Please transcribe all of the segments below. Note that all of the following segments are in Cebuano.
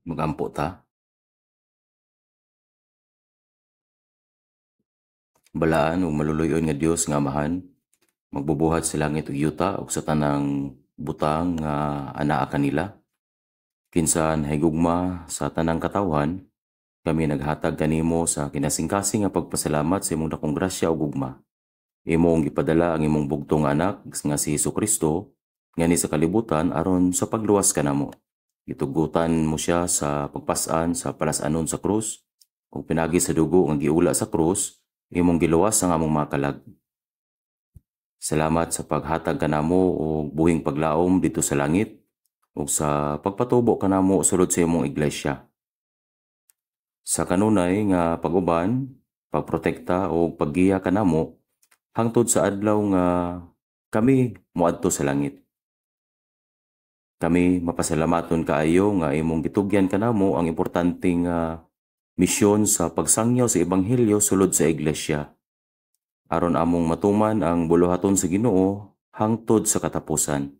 Magampo ta. Balaan ug maluluy-on nga Dios nga Amahan, magbubuhat sa langit ug yuta ug sa tanang butang nga anaa kanila. Kinsa nahigugma sa tanang katawhan, kami naghatag kanimo sa kinasingkasing nga pagpasalamat sa imong dakong grasya ug gugma. Imong gipadala ang imong bugtong anak nga si Hesukristo ngani sa kalibutan aron sa pagluwas kanamo. Gitugutan mo siya sa pagpas-an sa palas-anon sa krus ug pinaagi sa dugo nga giula sa krus, imong giluwas ang among mga kalag. Salamat sa paghatag kanamo og buhing paglaom didto sa langit ug sa pagpatubo kanamo sulod sa imong iglesia. Sa kanunay nga pag-uban, pagprotekta ug paggiya kanamo hangtod sa adlaw nga kami moadto sa langit. Kami mapasalamaton kaayo nga imong gitugyan kanamo ang importante nga misyon sa pagsangyaw sa ebanghelyo sulod sa iglesia, aron among matuman ang buluhaton sa Ginoo hangtod sa katapusan.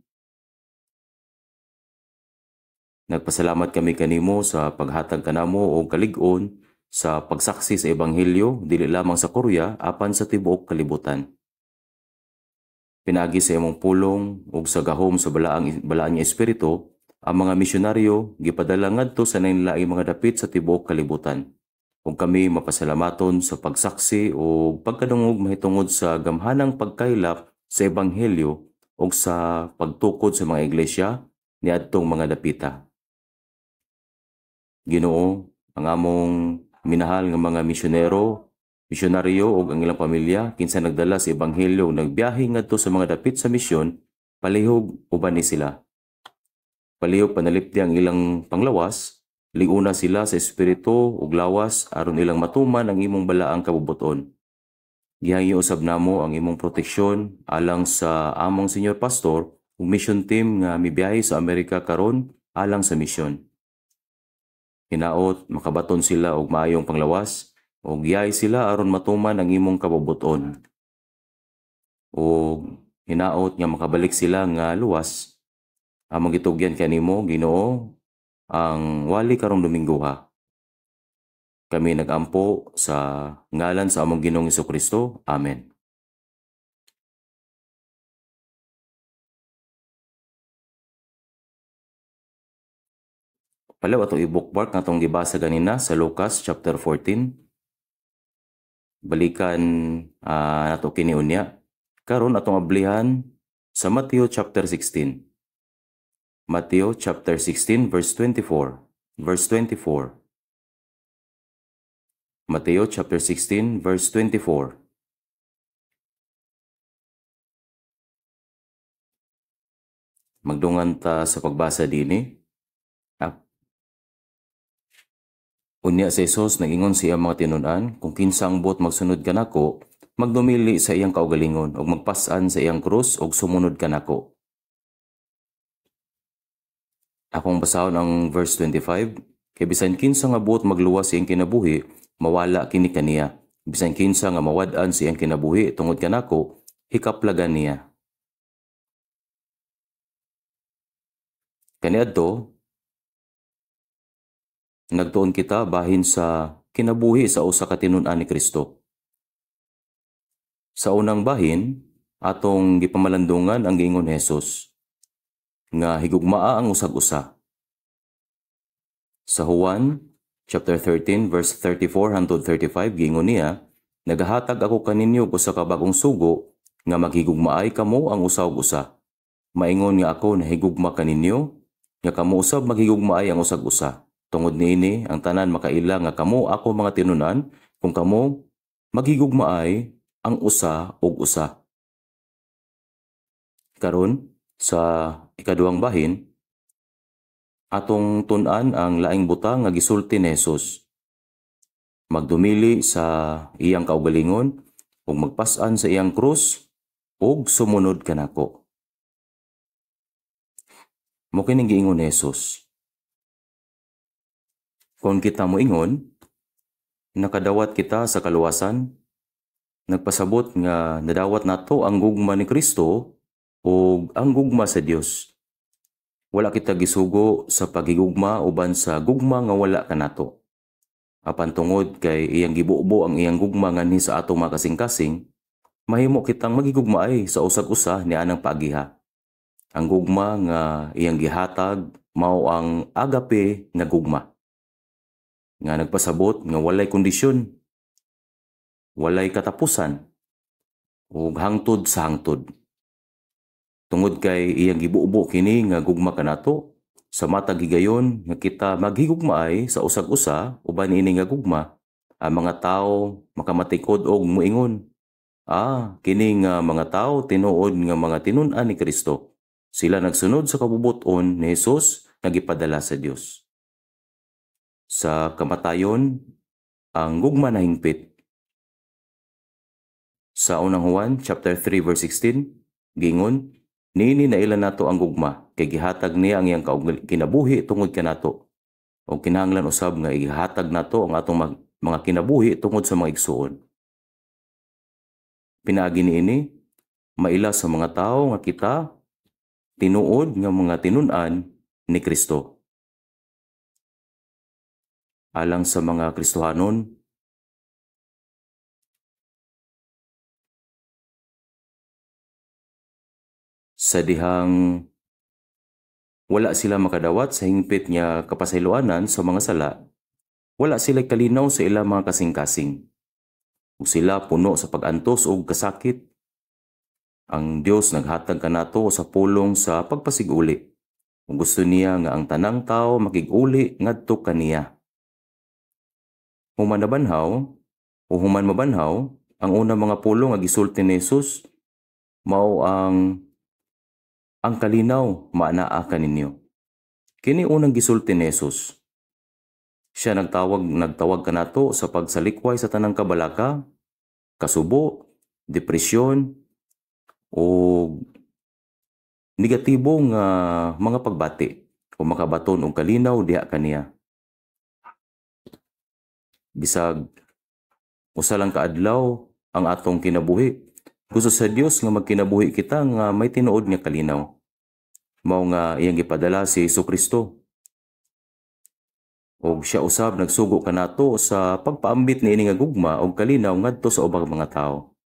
Nagpasalamat kami kanimo sa paghatag kanamo og kalig-on sa pagsaksi sa ebanghelyo dili lamang sa Korea apan sa tibuok kalibutan. Pinaagi sa imong pulong ug sa gahom sa balaan nga espiritu, ang mga misyonaryo gipadala ngadto sa laing mga dapit sa tibuok kalibutan. Ug kami mapasalamaton sa pagsaksi ug pagkadungog mahitungod sa gamhanang pagkaylap sa ebanghelyo ug sa pagtukod sa mga iglesia niadtong mga dapita. Ginoo, ang among minahal nga mga misyonaryo ug ang ilang pamilya kinsa nagdala sa ebanghelyo ug nagbiyahe ngadto sa mga dapit sa misyon, palihog uban ni sila. Palihog panalipdi ang ilang panglawas, liguna sila sa espiritu ug lawas aron ilang matuman ang imong balaang kabubuton. Gihangyo usab namo ang imong proteksyon alang sa among senior pastor ug mission team nga mibiyahe sa Amerika karon alang sa misyon. Hinaot makabaton sila og maayong panglawas ug giyay sila aron matuman ang imong kabubuton. Ug hinaot nga makabalik sila nga luwas. Among gitugyan kanimo, Ginoo, ang wali karong Domingo ha. Kami nagampo sa ngalan sa among Ginoong Hesukristo. Amen. Palaw atong i-bookmark nga atong gibasa ganina sa Lucas chapter 14. Balikan nato kini unya. Karon atong ablihan sa Matthew chapter 16. Matthew chapter 16 verse 24. Verse 24. Matthew chapter 16 verse 24. Magdungan ta sa pagbasa dinhi. Unya si Jesus nag-ingon sa iyang mga tinun-an, kung kinsa ang buot magsunod kanako, magdumili sa iyang kaugalingon ug magpas-an sa iyang krus ug sumunod kanako. Akong basahon ang verse 25, kay bisan kinsa nga buot magluwas sa iyang kinabuhi, mawala kini kaniya. Bisan kinsa nga mawad-an sa iyang kinabuhi tungod kanako, hikaplagan niya. Kaniadto, nagtuon kita bahin sa kinabuhi sa usa ka tinun-an ni Kristo. Sa unang bahin, atong gipamalandungan ang giingon ni Jesus nga higugmaa ang usag-usa. Sa Juan chapter 13 verse 34 hangtod 35 giingon niya, nagahatag ako kaninyo og usa ka bag-ong sugo nga maghigugmaay kamo ang usa og usa. Maingon nga ako nahigugma kaninyo, nga kamo usab maghigugmaay ang usag usa. Tungod niini ang tanan makaila nga kamo ako mga tinun-an kung kamo maghigugmaay ang usa og usa. Karon sa ikaduhang bahin, atong tun-an ang laing butang nga gisulti ni Jesus. Magdumili sa iyang kaugalingon ug magpas-an sa iyang krus ug sumunod kanako. Mo kining giingon ni Jesus. Kung kita moingon, nakadawat kita sa kaluwasan, nagpasabot nga nadawat nato ang gugma ni Kristo ug ang gugma sa Dios. Wala kita gisugo sa paghigugma uban sa gugma nga wala kanato. Apan tungod kay iyang gibubo ang iyang gugma nganhi sa atong mga kasing-kasing, mahimo kitang maghigugmaay sa usag-usa nianang paagiha. Ang gugma nga iyang gihatag mao ang agape nga gugma, nga nagpasabot nga walay kondisyon, walay katapusan, ug hangtod sa hangtod. Tungod kay iyang gibubo kini nga gugma kanato, sa matag higayon nga kita maghigugmaay sa usag-usa uban niini nga gugma, ang mga tawo makamatikod og moingon, "Ah, kini nga mga tawo tinuod nga mga tinun-an ni Kristo. Sila nagsunod sa kabubut-on ni Hesus nga gipadala sa Dios." Sa kamatayon, ang gugma nahingpit. Sa Unang Juan chapter 3 verse 16, gingon, "Niini naila nato ang gugma kay gihatag niya ang iyang kinabuhi tungod kanato. O kinahanglan usab nga ihatag nato ang atong mga kinabuhi tungod sa mga igsuon." Pinaagi niini, maila sa mga tawo nga kita tinuod nga mga tinun-an ni Kristo. Alang sa mga Kristohanon, sa dihang wala sila makadawat sa hingpit nga kapasayloanan sa mga sala, wala sila kalinaw sa ilang mga kasing-kasing. Ug sila puno sa pag-antos og kasakit. Ang Dios naghatag kanato sa pulong sa pagpasiguli. Ug gusto niya nga ang tanang tawo makig-uli ngadto kaniya. Human nabanhaw o human mabanhaw, ang unang mga pulong nga gisulti ni Jesus mao ang "Kalinaw maanaa kaninyo." Kini unang gisulti ni Jesus. Siya nagtawag kanato sa pagsalikway sa tanang kabalaka, kasubo, depresyon o negatibo nga mga pagbati o makabaton og kalinaw diha kaniya. Bisag usa lang ka adlaw ang atong kinabuhi, gusto sa Dios nga magkinabuhi kita nga may tinuod nga kalinaw. Mao nga iyang gipadala si Jesucristo. Og siya usab nagsugo kanato sa pagpaambit niini nga gugma og kalinaw ngadto sa ubang mga tawo.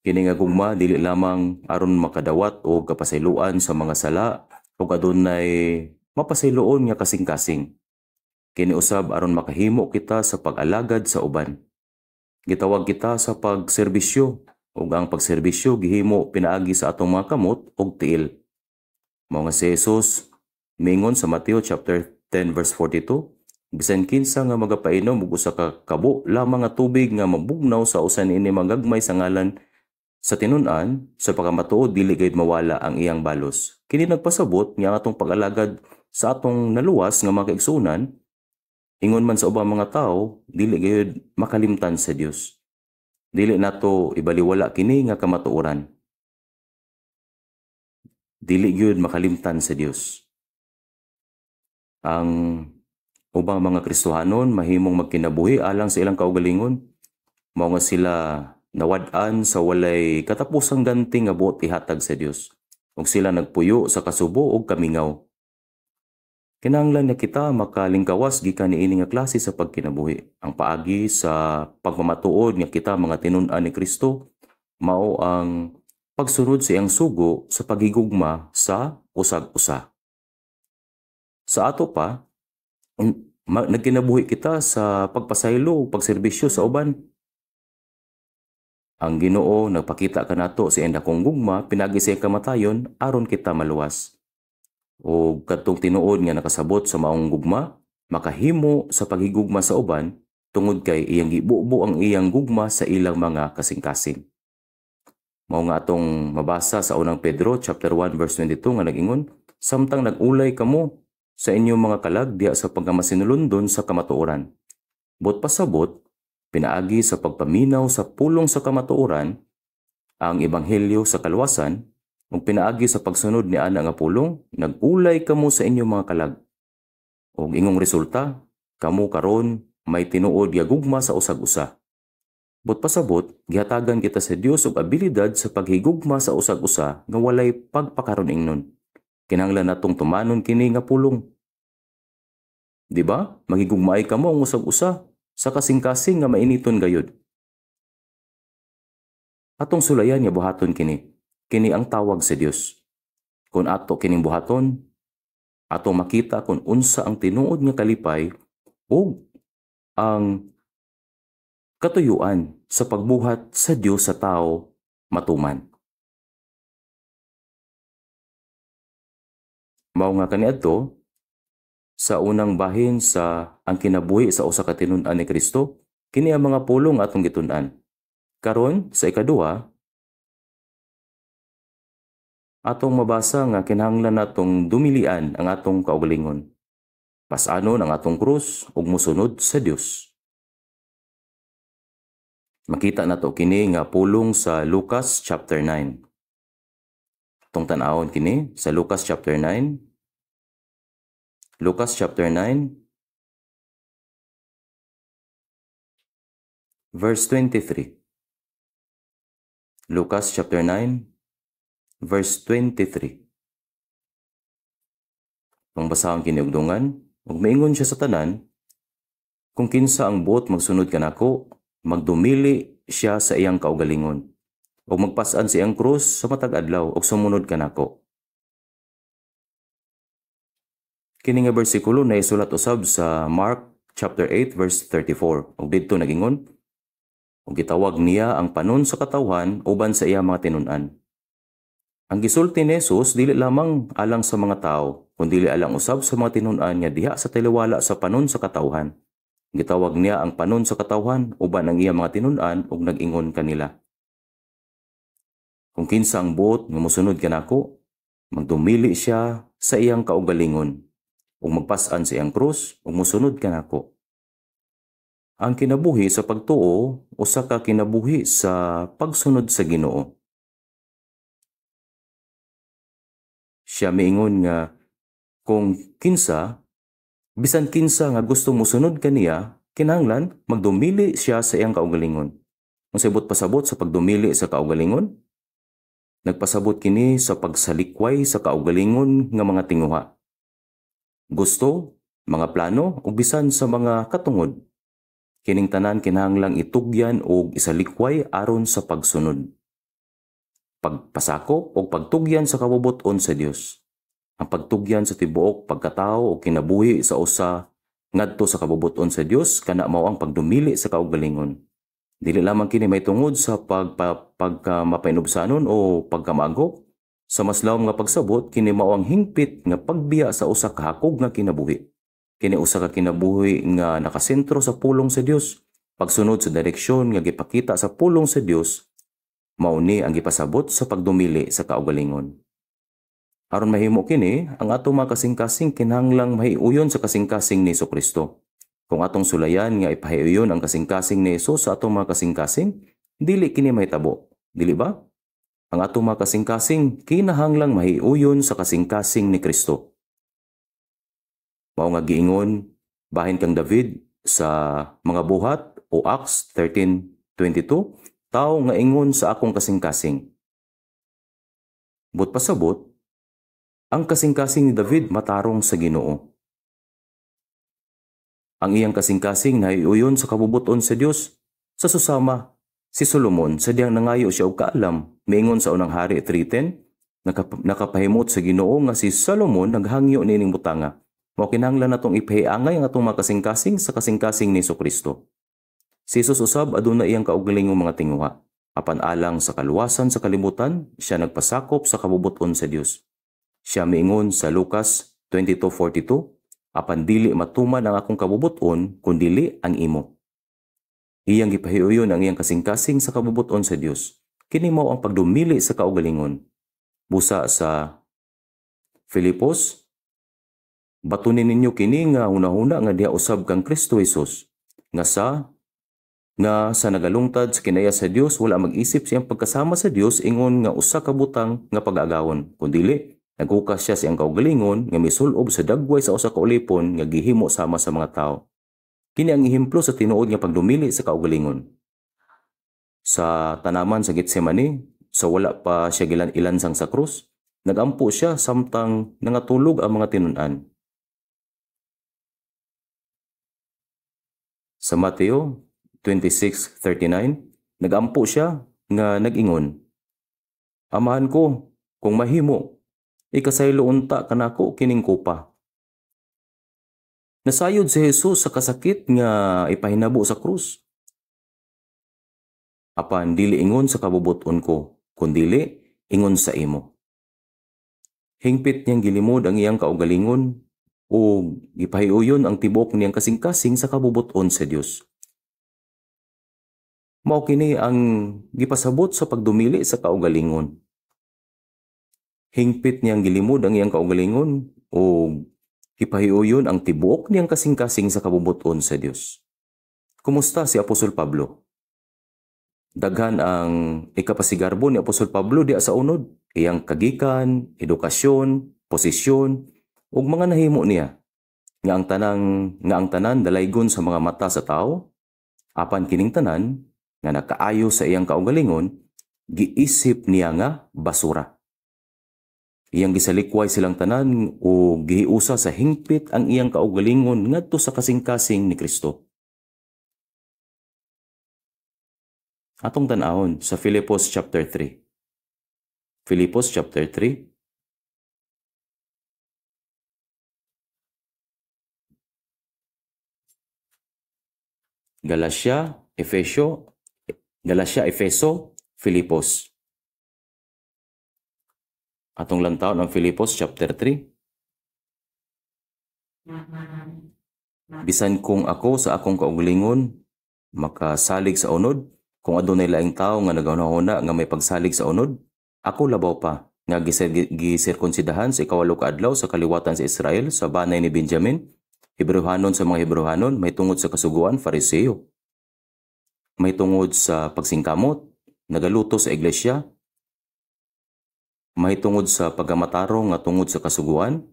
Kini nga gugma dili lamang aron makadawat og kapasayloan sa mga sala ug adunay mapasayloon nga kasing-kasing. Kini usab aron makahimo kita sa pag-alagad sa uban. Gitawag kita sa pagserbisyo ug ang pagserbisyo gihimo pinaagi sa atong mga kamot ug tiil. Mao nga si Jesus mingon sa Mateo chapter 10 verse 42, "Bisan kinsa nga magapainom og usa ka kabo lamang nga tubig nga mabugnaw sa usa niini magagmay sa ngalan sa tinun-an, sa pagkamatuod dili gayud mawala ang iyang balos." Kini nagpasabot nga ang atong pag-alagad sa atong naluwas nga mga kaigsuonan, ingon man sa ubang mga tawo, dili gayud makalimtan sa Dios. Dili nato ibaliwala kini nga kamatuoran. Dili gyud makalimtan sa Dios. Ang ubang mga Kristohanon mahimong magkinabuhi alang sa ilang kaugalingon. Mao nga sila nawad-an sa walay katapusang ganti nga buot ihatag sa Dios. Ug sila nagpuyo sa kasubo ug kamingaw. Kinahanglan nga kita makalingkawas gikan niini nga klase sa pagkinabuhi. Ang paagi sa pagmamatuod nga kita mga tinun-an ni Kristo mao ang pagsunod sa iyang sugo sa paghigugma sa usag-usa. Sa ato pa, nagkinabuhi kita sa pagpasaylo o pagserbisyo sa uban. Ang Ginoo nagpakita kanato sa iyang dakong gugma pinaagi sa iyang kamatayon aron kita maluwas. O kadtong tinuod nga nakasabot sa maong gugma, makahimo sa paghigugma sa uban tungod kay iyang gibubo ang iyang gugma sa ilang mga kasing-kasing. Mao nga atong mabasa sa Unang Pedro chapter 1 verse 22 nga nag-ingon, "Samtang nag-ulay kamo sa inyong mga kalag diha sa pagkamasinulondon sa kamatuoran." Buot pasabot, pinaagi sa pagpaminaw sa pulong sa kamatuoran, ang ebanghelyo sa kaluwasan, ug pinaagi sa pagsunod ni ana nga pulong, nag-ulay kamo sa inyong mga kalag. Ug ingong resulta, kamo karon may tinuod nga gugma sa usag-usa. Buot pasabot, gihatagan kita sa Dios og abilidad sa paghigugma sa usag-usa nga walay pagpakaron-ingnon. Kinahanglan natong tumanon kini nga pulong. Di ba? Maghigugmaay kamo ang usag-usa sa kasing-kasing nga mainiton gayud. Atong sulayan nga buhaton kini. Kini ang tawag sa Dios. Kung ato kining buhaton, atong makita kung unsa ang tinuod nga kalipay ug ang katuyuan sa pagbuhat sa Dios sa tao matuman. Mao nga kaniadto sa unang bahin sa ang kinabuhi sa usa ka tinun-an ni Kristo, kini ang mga pulong atong gitun-an. Karon sa ikaduha, atong mabasa nga kinahanglan natong dumilian ang atong kaugalingon. Pasanon ang atong krus ug mosunod sa Dios. Makita nato kini nga pulong sa Lucas chapter 9. Atong tan-awon kini sa Lucas chapter 9. Lucas chapter 9 verse 23. Lucas chapter 9 verse 23. Kung basahon kini og dungan, ug miingon siya sa tanan, kung kinsa ang buot magsunod kanako, magdumili siya sa iyang kaugalingon, ug magpas-an sa iyang krus sa matag adlaw ug sumunod kanako. Kini nga bersikulo naisulat usab sa Mark chapter 8 verse 34. Ug didto nagingon, ug gitawag niya ang panon sa katawhan uban sa iya mga tinun-an. Ang gisulti ni Jesus dili lamang alang sa mga tao, kundi alang usab sa mga tinun-an nga diha sa taliwala sa panon sa katawhan. Gitawag niya ang panon sa katawhan uban ang iya mga tinun-an ug nag-ingon kanila. Kung kinsa ang buot nga mosunod kanako, magdumili siya sa iyang kaugalingon ug magpas-an sa iyang krus ug mosunod kanako. Ang kinabuhi sa pagtuo usa ka kinabuhi sa pagsunod sa Ginoo. Siya miingon nga kung kinsa, bisan kinsa nga gusto mosunod kaniya, kinahanglan magdumili siya sa iyang kaugalingon. Ang sabot pasabot sa pagdumili sa kaugalingon, nagpasabot kini sa pagsalikway sa kaugalingon nga mga tinguha, gusto, mga plano ug bisan sa mga katungod. Kining tanan kinahanglang itugyan og isalikway aron sa pagsunod, pagpasakop o pagtugyan sa kabubut-on sa Dios. Ang pagtugyan sa tibuok pagkatao o kinabuhi sa usa ngadto sa kabubut-on sa Dios kana mao ang pagdumili sa kaugalingon. Dili lamang kini may tungod sa pagka mapainubsanon o pagkamaagok. Sa mas lawom nga pagsabot, kini mao ang hingpit nga pagbiya sa usa ka hakog nga kinabuhi. Kini usa ka kinabuhi nga nakasentro sa pulong sa Dios, pagsunod sa direksyon nga gipakita sa pulong sa Dios, mao ni ang gipasabot sa pagdumili sa kaugalingon. Aron mahimo kini, ang atong mga kasing-kasing kinahanglang mahiuyon sa kasing-kasing ni Kristo. Kung atong sulayan nga ipahiuyon ang kasing-kasing ni Jesus sa atong mga kasing-kasing, dili kini mahitabo. Dili ba? Ang atong mga kasing-kasing kinahanglang mahiuyon sa kasing-kasing ni Kristo. Mao nga giingon bahin kang David sa mga Buhat o Acts 13:22, tao nga ingon sa akong kasing-kasing. But pasabot, ang kasing-kasing ni David matarong sa Ginoo. Ang iyang kasing-kasing nahiuyon sa kabubuton sa Dios. Sa susama, si Solomon sa diyang nangayo siya og kaalam, miingon sa Unang Hari 3:10, nakapahimot sa Ginoo nga si Solomon naghangyo niining butanga. Mao kinahanglan natong ipahiangay ang atong mga kasing-kasing sa kasing-kasing ni Kristo. Si Jesus usab aduna iyang kaugalingong mga tinguha. Apan alang sa kaluwasan sa kalibutan, siya nagpasakop sa kabubuton sa Dios. Siya miingon sa Lucas 22:42, apan dili matuman ang akong kabubuton, kundili ang imo. Iyang gipahiuyon ang iyang kasing-kasing sa kabubuton sa Dios. Kini mao ang pagdumili sa kaugalingon. Busa sa Filipos, batunin ninyo kini nga hunahuna nga diha usab kang Kristo Jesus, nga sa nagalungtad sa kinaya sa Dios wala mag-isip siyang pagkasama sa Dios ingon nga usa ka butang nga pag-agawon, kundili naghukas siya sa iyang kaugalingon nga misulob sa dagway sa usa ka ulipon nga gihimo sama sa mga tao. Kini ang ehemplo sa tinuod nga pagdumili sa kaugalingon. Sa tanaman sa Getsemane, sa wala pa siya gilan ilansang sa krus, Nagampo siya samtang nangatulog ang mga tinun-an. Sa Mateo 26:39, nagampo siya nga nag-ingon, "Amahan ko, kung mahimo, ikasaylo unta kanako kining kupa." Nasayod si Jesus sa kasakit nga ipahinabo sa krus. Apan dili ingon sa kabubuton ko, kundili ingon sa imo. Hingpit niyang gilimod ang iyang kaugalingon o gipahiuyon ang tibok niyang kasing-kasing sa kabubuton sa Dios. Mao kini ang gipasabot sa pagdumili sa kaugalingon. Hingpit niyang gilimod ang iyang kaugalingon o gipahiuyon ang tibuok niyang kasing-kasing sa kabubuton sa Dios. Kumusta si Apostol Pablo? Daghan ang ikapasigarbo ni Apostol Pablo diha sa unod, iyang kagikan, edukasyon, posisyon ug mga nahimo niya nga ang tanan dalaygon sa mga mata sa tawo. Apan kining tanan nga nakaayo sa iyang kaugalingon, giisip niya nga basura. Iyang gisalikway silang tanan o gihiusa sa hingpit ang iyang kaugalingon ngadto sa kasing-kasing ni Kristo. Atong tan-awon sa Filipos chapter 3. Filipos chapter 3. Galacia, Efesio, Galacia, Efeso, Filipos. Atong lantawon ang Filipos chapter 3. Bisan kung ako sa akong kaugalingon makasalig sa unod, kung adunay laing tawo nga nagahunahuna nga may pagsalig sa unod, ako labaw pa nga gisirkonsidahan sa ikawalo ka adlaw sa kaliwatan sa Israel sa banay ni Benjamin, Hebreohanon sa mga Hebreohanon, may tungod sa kasuguan, Fariseo. May tungod sa pagsingkamot, nagaluto sa iglesia, may tungod sa pagkamatarong nga tungod sa kasuguan,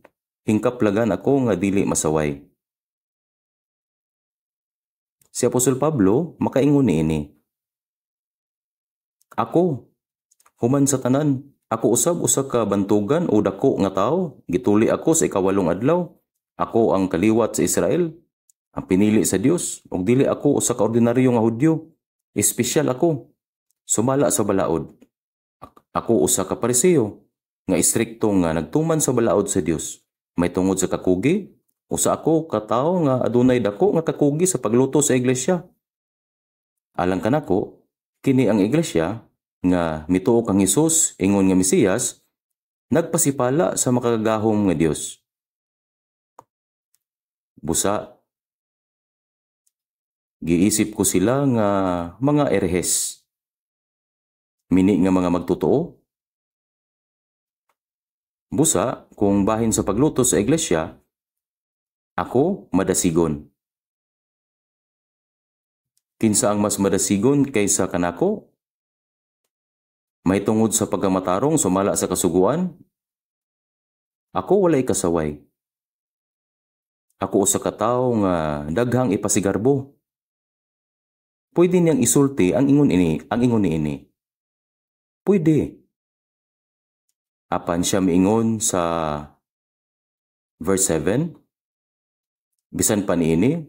hingkaplagan ako nga dili masaway. Si Apostol Pablo makaingon niini. Ako, human sa tanan, ako usab usa ka bantugan o dako nga tawo, gituli ako sa ikawalong adlaw. Ako ang kaliwat sa Israel, ang pinili sa Dios, ug dili ako usa ka ordinaryo nga Hudyo. Espesyal ako, sumala sa balaod. Ako usa ka Pariseo, nga istrikto nga nagtuman sa balaod sa Dios. May tungod sa kakugi, usa ako ka tawo nga adunay dako nga kakugi sa pagluto sa iglesia. Alang kanako, kini ang iglesia nga mituo kang Hesus ingon nga Mesiyas, nagpasipala sa makagagahom nga Dios. Busa, giisip ko sila nga mga erehes. Mini nga mga magtotoo. Busa, kung bahin sa pagluto sa iglesia, ako madasigon. Kinsa ang mas madasigon kaysa kanako? May tungod sa pagkamatarong sumala sa kasuguan? Ako walay kasaway. Ako usa ka tawo nga daghang ipasigarbo. Pwede niyang isulti ang ingon ini, ang ingon niini. Pwede. Apan siya miingon sa verse 7, bisan pa niini,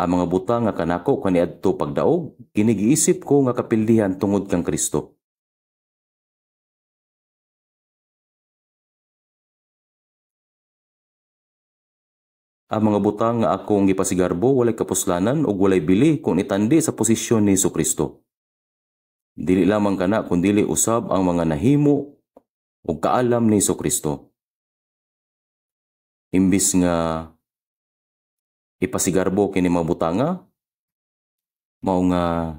ang mga butang nga kanako kaniadto pagdaog, kini giisip ko nga kapildihan tungod kang Kristo. Ang mga butang nga akong gipasigarbo walay kapuslanan ug walay bili kung itandi sa posisyon ni Hesukristo. Dili lamang kana kundili usab ang mga nahimo ug kaalam ni Hesukristo. Imbis nga ipasigarbo kini mga butanga, mao nga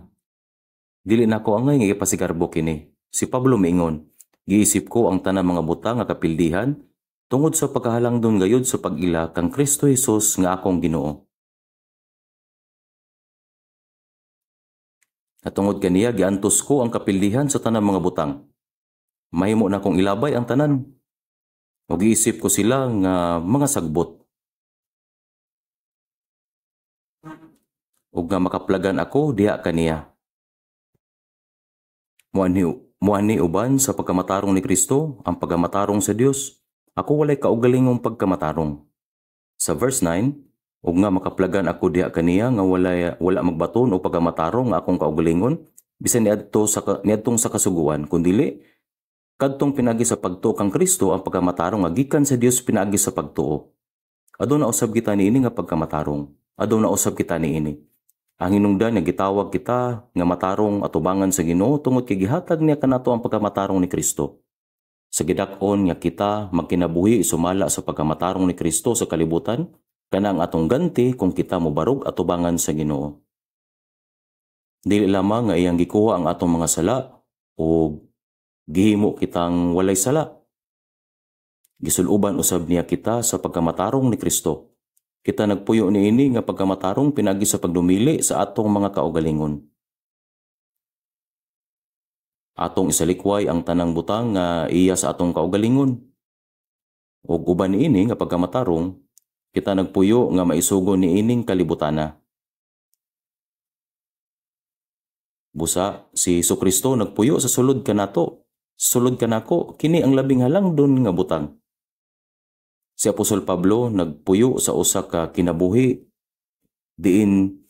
dili nako angay nga ipasigarbo kini. Si Pablo miingon, giisip ko ang tanang mga butang nga kapildihan tungod sa pagkahalangdon gayud sa pag-ila kang Kristo Hesus nga akong Ginoo. At tungod kaniya giantos ko ang kapildihan sa tanang mga butang. Mahimo na kong ilabay ang tanan. Ug giisip ko sila nga mga sagbot. Ug nga makaplagan ako diha kaniya. Moanhi Muani uban sa pagkamatarong ni Kristo, ang pagkamatarong sa Dios. Ako walay kaugalingong pagkamatarong. Sa verse 9, ug nga makaplagan ako diha kaniya nga wala magbaton og pagkamatarong nga akong kaugalingon bisan niadtong sa kasuguan, kundili kadtong pinagi sa pagtuo kang Kristo, ang pagkamatarong nga gikan sa Dios pinaagi sa pagtuo. Aduna usab kita niini nga pagkamatarong. Aduna usab kita niini. Ang hinungdan nga gitawag kita nga matarong atubangan sa Ginoo tungod kay gihatag niya kanato ang pagkamatarong ni Kristo. Sa gidak-on nga kita magkinabuhi sumala sa pagkamatarong ni Kristo sa kalibutan, kana ang atong ganti kung kita mobarog atubangan sa Ginoo. Dili lamang nga iyang gikuha ang atong mga sala o gihimo kitang walay sala. Gisuloban usab niya kita sa pagkamatarong ni Kristo. Kita nagpuyo niini nga pagkamatarong pinagi sa pagdumili sa atong mga kaugalingon. Atong isalikway ang tanang butang nga iya sa atong kaugalingon. Ug uban niini nga pagkamatarong, kita nagpuyo nga maisugo niining kalibutana. Busa, si Jesucristo nagpuyo sa sulod kanato. Sulod kanako, kini ang labing halangdon nga butang. Si Apostol Pablo nagpuyo sa usa ka kinabuhi diin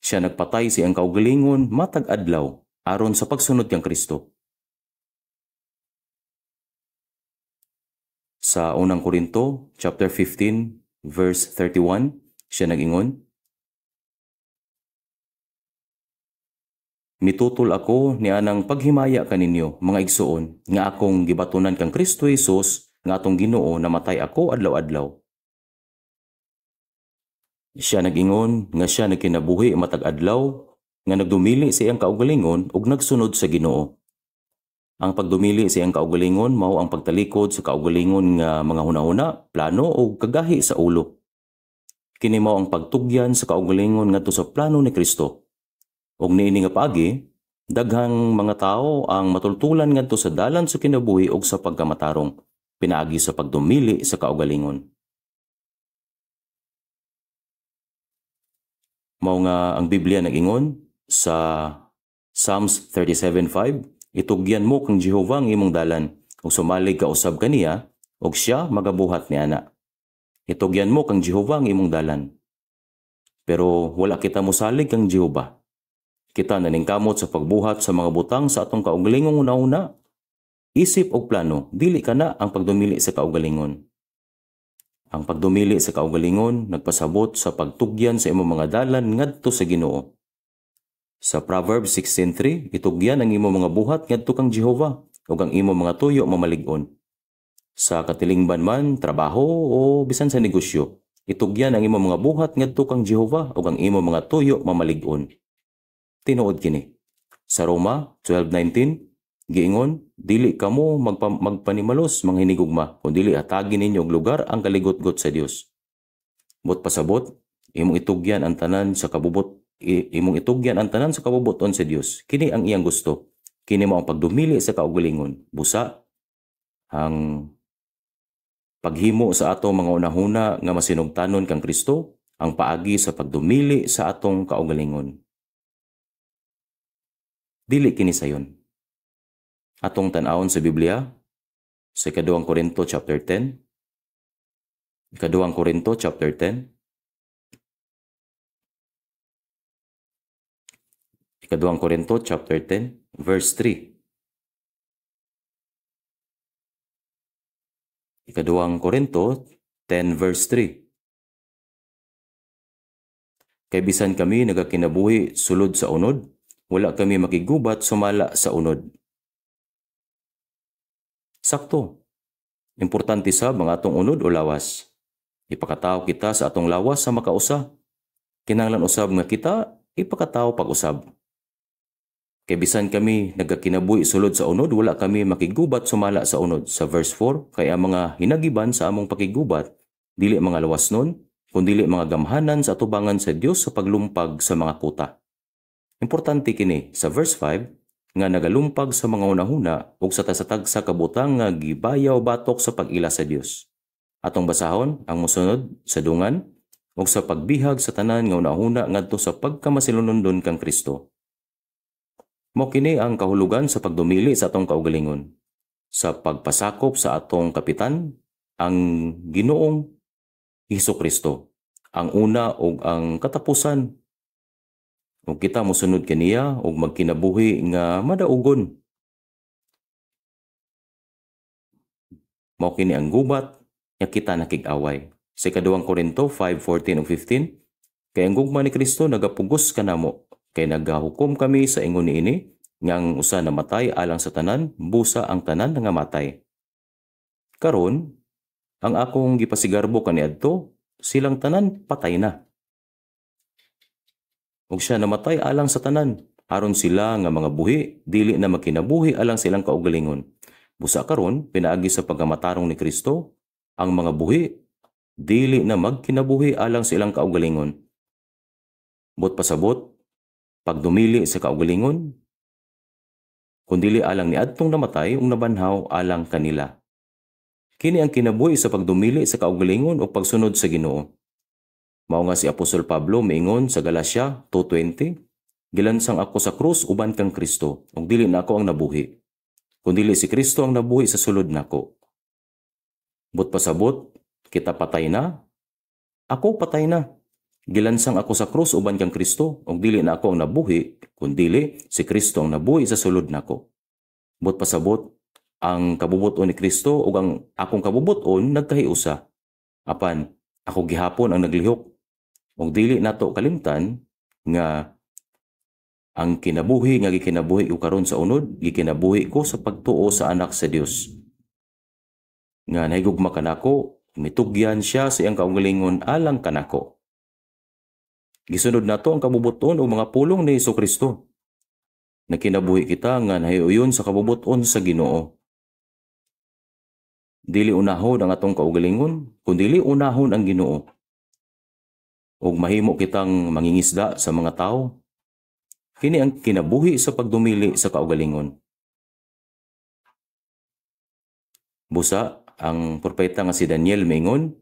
siya nagpatay sa iyang kaugalingon matag adlaw aron sa pagsunod kang Kristo. Sa unang Korinto chapter 15 verse 31 siya nag-ingon, "Mitutol ako nianang paghimaya kaninyo mga igsuon nga akong gibatunan kang Kristo Jesus nga atong Ginoo namatay ako adlaw-adlaw." Siya nag-ingon nga siya nagkinabuhi matag adlaw nga nagdumili sa iyang kaugalingon ug nagsunod sa Ginoo. Ang pagdumili sa iyang kaugalingon mao ang pagtalikod sa kaugalingon nga mga hunahuna, plano o kagahi sa ulo. Kini mao ang pagtugyan sa kaugalingon ngadto sa plano ni Kristo. Ug niini nga paagi, daghang mga tawo ang matultulan ngadto sa dalan sa kinabuhi ug sa pagkamatarong, pinaagi sa pagdumili sa kaugalingon. Mao nga ang Biblia nag-ingon sa Psalms 37:5, "Itugyan mo kang Jehova ang imong dalan, ug sumalig ka usab kaniya, ug siya magabuhat niana." Itugyan mo kang Jehova ang imong dalan. Pero wala kita mosalig kang Jehova. Kita naningkamot sa pagbuhat sa mga butang sa atong kaugalingong una-una. Isip og plano, dili kana ang pagdumili sa kaugalingon. Ang pagdumili sa kaugalingon nagpasabot sa pagtugyan sa imong mga dalan ngadto sa Ginoo. Sa Proverbs 16:3, itugyan ang imong mga buhat ngadto kang Jehova ug ang imong mga tuyo mamalig-on. Sa katilingban man, trabaho o bisan sa negosyo, itugyan ang imong mga buhat ngadto kang Jehova ug ang imong mga tuyo mamalig-on. Tinuod kini. Sa Roma 12:19, giingon, "Dili kamo magpanimalos mga hinigugma, kun dili hatagi ninyo og lugar ang kaligotgot sa Dios." But pasabot, imong itugyan ang tanan sa kabubot, imong itugyan ang tanan sa kabubuton sa Dios. Kini ang iyang gusto. Kini mao ang pagdumili sa kaugalingon. Busa ang paghimo sa atong mga unahuna nga masinugtanon kang Kristo, ang paagi sa pagdumili sa atong kaugalingon. Dili kini sayon. Atong tan-awon sa Biblia sa 2 Korinto chapter 10. 2 Korinto chapter 10. 2 Korinto chapter 10 verse 3. 2 Korinto 10 verse 3. Kay bisan kami nagakinabuhi sulod sa unod, wala kami makigubat sumala sa unod. Sakto. Importante sa mga atong unod o lawas. Ipakatao kita sa atong lawas sa makausa. Kinahanglan usab nga kita ipakatao pag-usab. Kay bisan kami nagakinabuhi sulod sa unod, wala kami makigubat sumala sa unod. Sa verse 4, kay ang mga hinagiban sa among pakigubat, dili mga lawas nun, kundili mga gamhanan sa atubangan sa Dios sa paglumpag sa mga kuta. Importante kini sa verse 5, nga nagalumpag sa mga hunahuna ug sa tasatag sa kabutang nga gibayaw batok sa pag-ila sa Dios. Atong basahon ang mosunod sa dungan ug sa pagbihag sa tanan nga hunahuna ngadto sa pagkamasilunondon kang Kristo. Mao kini ang kahulugan sa pagdumili sa atong kaugalingon, sa pagpasakop sa atong kapitan, ang Ginoong Hesus Kristo, ang una ug ang katapusan. Ug kita mosunod kaniya ug magkinabuhi nga madaugon. Mao kini ang gubat nga kita nakig-away. Sa 2 Korinto 5:14 ug 15, kay ang gugma ni Kristo nagapugos kanamo, kay nagahukom kami sa ingon niini nga ang usa namatay alang sa tanan, busa ang tanan nga matay. Karon, ang akong gipasigarbo kaniadto, silang tanan patay na. Ug siya namatay alang sa tanan, aron sila nga mga buhi dili na magkinabuhi alang sa ilang kaugalingon. Busa karon, pinaagi sa pagkamatarong ni Kristo, ang mga buhi dili na magkinabuhi alang sa ilang kaugalingon. But pasabot, pagdumili sa kaugalingon, kundili alang niadtong namatay ug nabanhaw alang kanila. Kini ang kinabuhi sa pagdumili sa kaugalingon o pagsunod sa Ginoo. Mao nga si Apostol Pablo miingon sa Galatia 2:20, gilansang ako sa krus uban kang Kristo, ug dili na ako ang nabuhi, kundili si Kristo ang nabuhi sa sulod nako. But pasabot, kita patay na, ako patay na. Gilansang ako sa krus uban kang Kristo, ug dili na ako ang nabuhi, kundili si Kristo ang nabuhi sa sulod nako. But pasabot, ang kabubuton ni Kristo ug ang akong kabubuton nagkahiusa. Apan ako gihapon ang naglihok. Ug dili nato kalimtan nga ang kinabuhi nga gikinabuhi ko karon sa unod, gikinabuhi ko sa pagtuo sa anak sa Dios nga nahigugma kanako, mitugyan siya sa iyang kaugalingon alang kanako. Gisunod nato ang kabubuton o mga pulong ni Hesus Kristo. Nakinabuhi kita nga nahiuyon sa kabubuton sa Ginoo. Dili unahon ang atong kaugalingon, kundili unahon ang Ginoo. Ug mahimo kitang mangingisda sa mga tao. Kini ang kinabuhi sa pagdumili sa kaugalingon. Busa, ang propeta nga si Daniel maingon,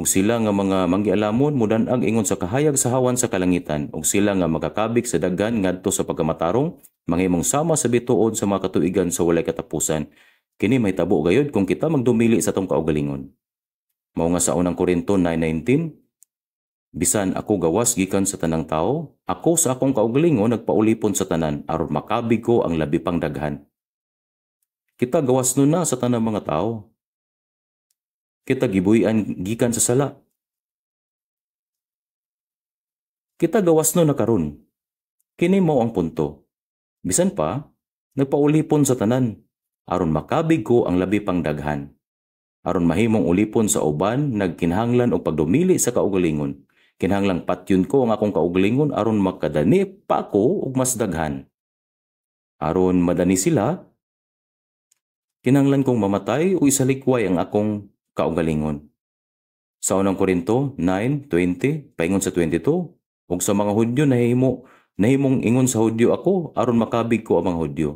ug sila nga mga manggialamon mudan-ag ingon sa kahayag sa hawan sa kalangitan, ug sila nga makakabig sa daghan ngadto sa pagkamatarong, manghimong sama sa bituon sa mga katuigan sa walay katapusan. Kini mahitabo gayud kung kita magdumili sa atong kaugalingon. Mao nga sa unang Korinto 9:19, bisan ako gawas gikan sa tanang tao, ako sa akong kaugalingon nagpaulipon sa tanan aron makabig ko ang labi pang daghan. Kita gawas nun na sa tanang mga tao. Kita gibuhian gikan sa sala. Kita gawas nun na karon. Kini mao ang punto. Bisan pa, nagpaulipon sa tanan aron makabig ko ang labi pang daghan. Aron mahimong ulipon sa uban, nagkinahanglan og pagdumili sa kaugalingon. Kinahanglang patyon ko ang akong kaugalingon aron makadani pa ako og mas daghan. Aron madani sila, kinahanglan kong mamatay o isalikway ang akong kaugalingon. Sa unang Korinto 9:20 paingon sa 22, ug sa mga Hudyo nahimong ingon sa Hudyo ako aron makabig ko ang mga Hudyo.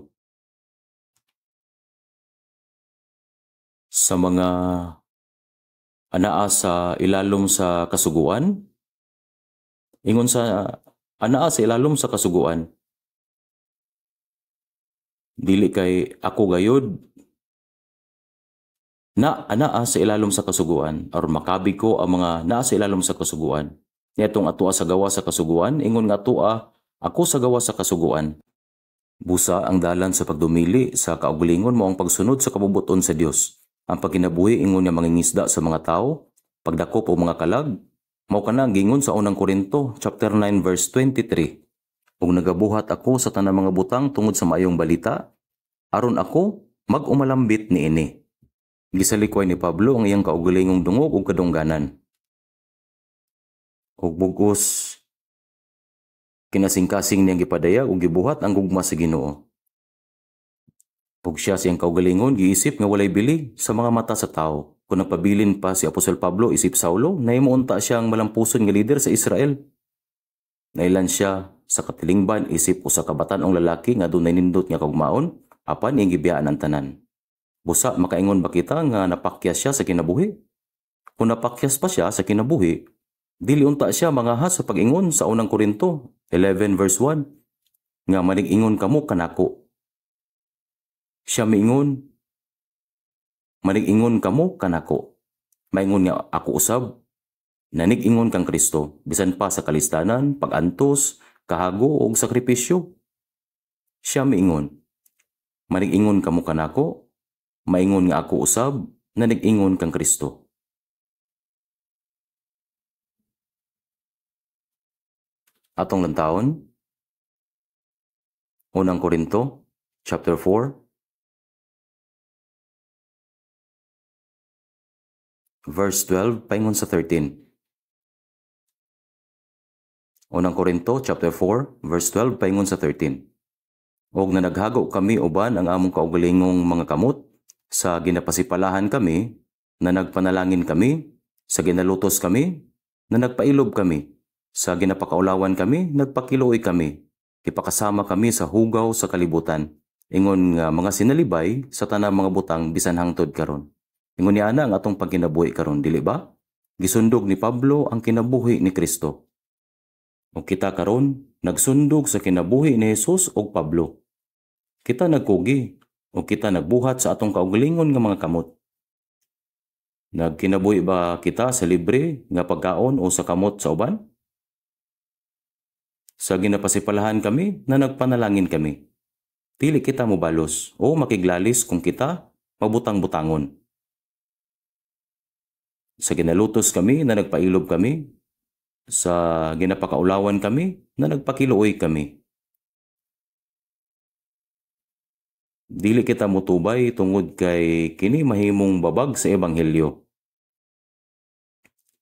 Sa mga anaa sa ilalom sa kasuguan, ingon sa anaa sa ilalom sa kasuguan, dili kay ako gayud na anaa sa ilalom sa kasuguan aron makabig ko ang mga naa sa ilalom sa kasuguan. Niadtong atoa sa gawa sa kasuguan, ingon nga atoa ako sa gawa sa kasuguan. Busa ang dalan sa pagdumili sa kaugalingon mo ang pagsunod sa kabubuton sa Dios. Ang pagkinabuhi ingon nga mangingisda sa mga tao, pagdakop og mga kalag, mao kana ang giingon sa unang Korinto chapter 9 verse 23. Ug nagabuhat ako sa tanang mga butang tungod sa maayong balita, aron ako mag-umalambit niini. Gisalikway ni Pablo ang iyang kaugalingong dungog ug kadungganan. Ug bug-os kinasingkasing niyang gipadayag ug gibuhat ang gugma sa Ginoo. Ug siya siyang kaugalingon giisip nga walay bili sa mga mata sa tao. Kung nagpabilin pa si Apostol Pablo isip Saulo, nahimo unta siyang malampuson nga lider sa Israel. Nailan siya sa katilingban isip usa ka batan-ong lalaki nga dunay nindot nga kaugmaon, apan iyang gibiyaan ang tanan. Busa makaingon ba kita nga napakyas siya sa kinabuhi? Kung napakyas pa siya sa kinabuhi, dili unta siya mangahas sa pag-ingon sa unang Korinto 11 verse 1. Nga manig-ingon kamo kanako. Siya miingon, manig-ingon kamo kanako. Maingon nga ako usab, nanig-ingon kang Kristo, bisan pa sa kalistanan, pag-antos, kahago ug sakripisyo. Siya miingon, manig-ingon kamo kanako, maingon nga ako usab, nanig-ingon kang Kristo. Atong lantawon, Unang Korinto, chapter 4, verse 12, paingon sa 13. Unang Korinto, chapter 4, verse 12, paingon sa 13. Og na naghago kami uban ang among kaugalingong mga kamot, sa ginapasipalahan kami, na nagpanalangin kami, sa ginalutos kami, na nagpailob kami, sa ginapakaulawan kami, nagpakiluoy kami, ipakasama kami sa hugaw sa kalibutan, ingon nga mga sinalibay sa tanang mga butang bisan hangtod karon. Ingon niya ana ang atong pagkinabuhi karon, dili ba? Gisundog ni Pablo ang kinabuhi ni Kristo. Ug kita karon nagsundog sa kinabuhi ni Jesus ug Pablo. Kita nagkugi ug kita nagbuhat sa atong kaugalingon nga mga kamot. Nagkinabuhi ba kita sa libre nga pagkaon o sa kamot sa uban? Sa ginapasipalahan kami na nagpanalangin kami. Dili kita mobalos o makiglalis kung kita mabutang-butangon. Sa ginalutos kami na nagpailob kami, sa ginapakaulawan kami na nagpakiluoy kami. Dili kita motubay tungod kay kini mahimong babag sa ebanghelyo.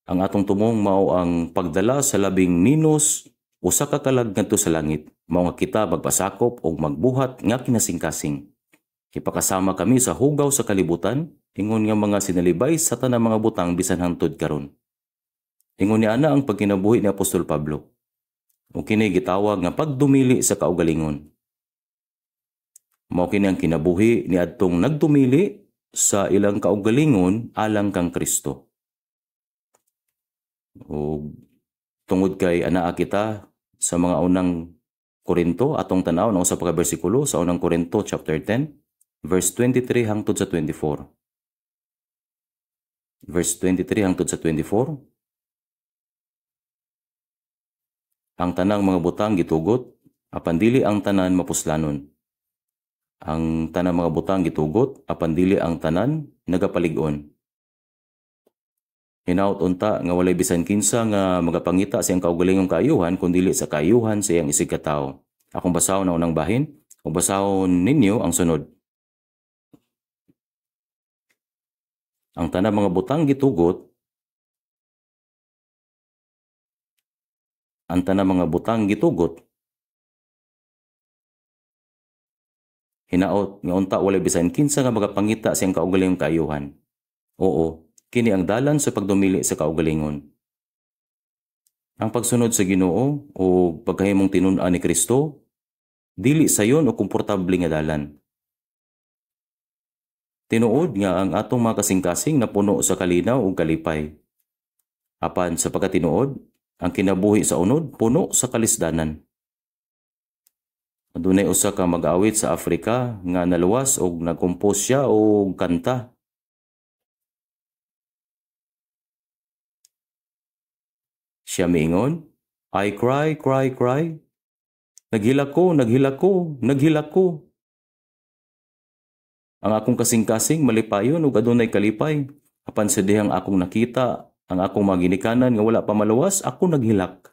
Ang atong tumong mao ang pagdala sa labing minus usa ka kalag ngadto sa langit, mao nga kita magpasakop og magbuhat nga kinasingkasing. Ipakasama kami sa hugaw sa kalibutan, ingon nga mga sinalibay sa tanang mga butang bisan hangtod karon. Ingon ni ana ang pagkinabuhi ni Apostol Pablo. Ug kini gitawag nga pagdumili sa kaugalingon. Mao kini ang kinabuhi ni adtong nagdumili sa ilang kaugalingon alang kang Kristo. Ug tungod kay anaa kita sa mga unang Korinto, atong tan-aw ang usa pa ka bersikulo sa unang Korinto chapter 10 verse 23 hangtod sa 24. Verse 23 hangtod sa 24. Ang tanang mga butang gitugot, apan dili ang tanan mapuslanon. Ang tanang mga butang gitugot, apan dili ang tanan nagapalig-on. Hinaut unta nga walay bisan kinsa nga magapangita sa iyang kaugalingong kaayuhan kun dili sa kaayuhan sa iyang isig katawo. Akong basahon ang unang bahin ug basahon ninyo ang sunod. Ang tanang mga butang gitugot, ang tanang mga butang gitugot. Hinaot nga unta walay bisan kinsa nga magapangita sa iyang kaugalingong kaayuhan. Oo, kini ang dalan sa pagdumili sa kaugalingon. Ang pagsunod sa Ginoo o pagkahimong tinun-an ni Kristo, dili sayon o komportable nga dalan. Tinuod nga ang atong mga kasing-kasing napuno sa kalinaw ug kalipay. Apan sa pagkatinuod, ang kinabuhi sa unod puno sa kalisdanan. Adunay usa ka mag-awit sa Afrika nga naluwas og nagkompose siya og kanta. Siya miingon, I cry, cry, cry. Naghilak ko, naghilak ko, naghilak ko. Ang akong kasing-kasing malipayon ug adunay kalipay. Apan sa dihang akong nakita, ang akong mga ginikanan nga wala pa maluwas, ako naghilak.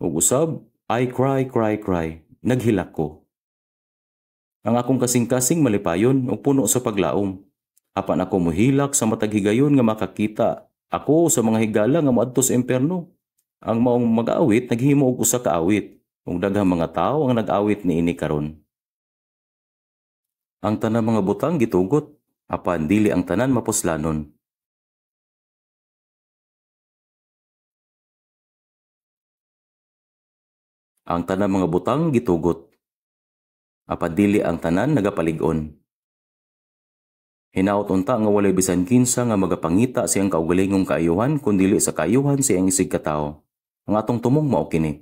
Ug usab, I cry, cry, cry. Naghilak ko. Ang akong kasing-kasing malipayon ug puno sa paglaom. Apan ako mohilak sa matag higayon nga makakita ako sa mga higala nga moadto sa impierno. Ang maong mag-awit naghimo og usa ka awit, ug daghang mga tawo ang nag-awit niini karon. Ang tanang mga butang gitugot, apan dili ang tanan mapuslanon. Ang tanang mga butang gitugot, apan dili ang tanan nagapalig-on. Hinaut unta nga walay bisan kinsa nga magapangita sa iyang kaugalingong kaayuhan kun dili sa kaayuhan sa iyang isig katawo. Ang atong tumong mao kini.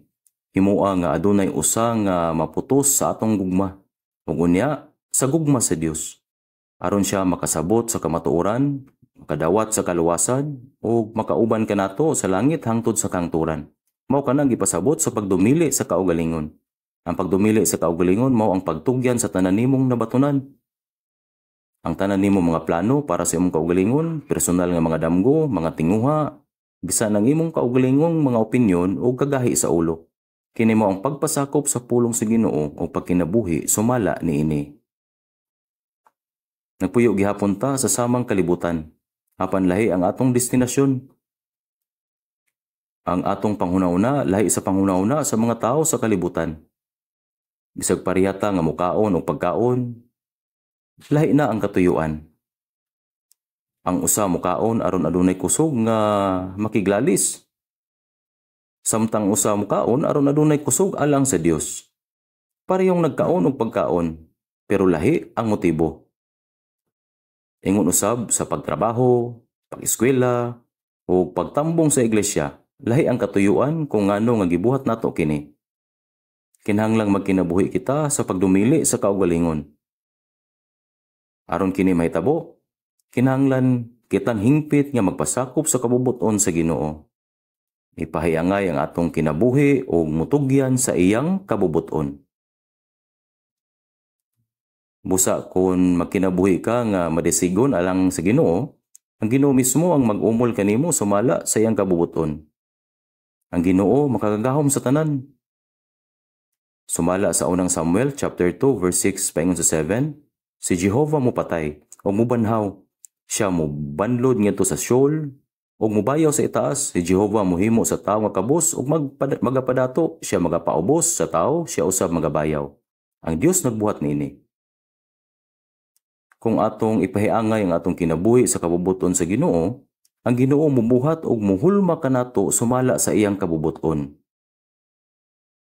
Himoa nga adunay usa nga maputos sa atong gugma ug unya sa gugma sa Dios, aron siya makasabot sa kamatuoran, makadawat sa kaluwasan ug makauban kanato sa langit hangtod sa kahangturan. Mao kanang gipasabot sa pagdumili sa kaugalingon. Ang pagdumili sa kaugalingon mao ang pagtugyan sa tanan nimong nabatunan. Ang tanan nimo mga plano para sa imong kaugalingon, personal nga mga damgo, mga tinguha, bisan ang imong kaugalingong mga opinyon o kagahi sa ulo. Kini mao ang pagpasakop sa pulong sa Ginoo o pagkinabuhi sumala niini. Nagpuyo gihapon ta sa samang kalibutan. Apan lahi ang atong destinasyon. Ang atong panghuna-huna lahi sa panghuna-huna sa mga tao sa kalibutan. Bisag pareha ta nga mukaon og pagkaon, lahi na ang katuyuan. Ang usa mukaon aron adunay kusog nga makiglalis, samtang usa mukaon aron adunay kusog alang sa Dios. Parehong nagkaon og pagkaon, pero lahi ang motibo. Ingon usab sa pagtrabaho, pag-eskwela, o pagtambong sa iglesia, lahi ang katuyuan kung ngano nga gibuhat nato kini. Kinahanglang magkinabuhi kita sa pagdumili sa kaugalingon. Aron kini mahitabo, kinahanglan kitang hingpit nga magpasakop sa kabubut-on sa Ginoo. Ipahiangay ang atong kinabuhi o mutugyan sa iyang kabubut-on. Busa kung magkinabuhi ka nga madesigon alang sa Ginoo, ang Ginoo mismo ang mag-umol kanimo sumala sa iyang kabubut-on. Ang Ginoo makagagahom sa tanan. Sumala sa unang Samuel chapter 2 verse 6 paingon sa 7, si Jehova mopatay o mubanhaw. Siya mobanlod ngadto sa Sheol ug mubayaw sa itaas. Si Jehova mohimo sa tawo nga kabus ug magapadato. Siya magapaubos sa tawo, siya usab magabayaw. Ang Dios nagbuhat niini. Kung atong ipahiangay ang atong kinabuhi sa kabubuton sa Ginoo, ang Ginoo mubuhat og muhulma kanato sumala sa iyang kabubuton.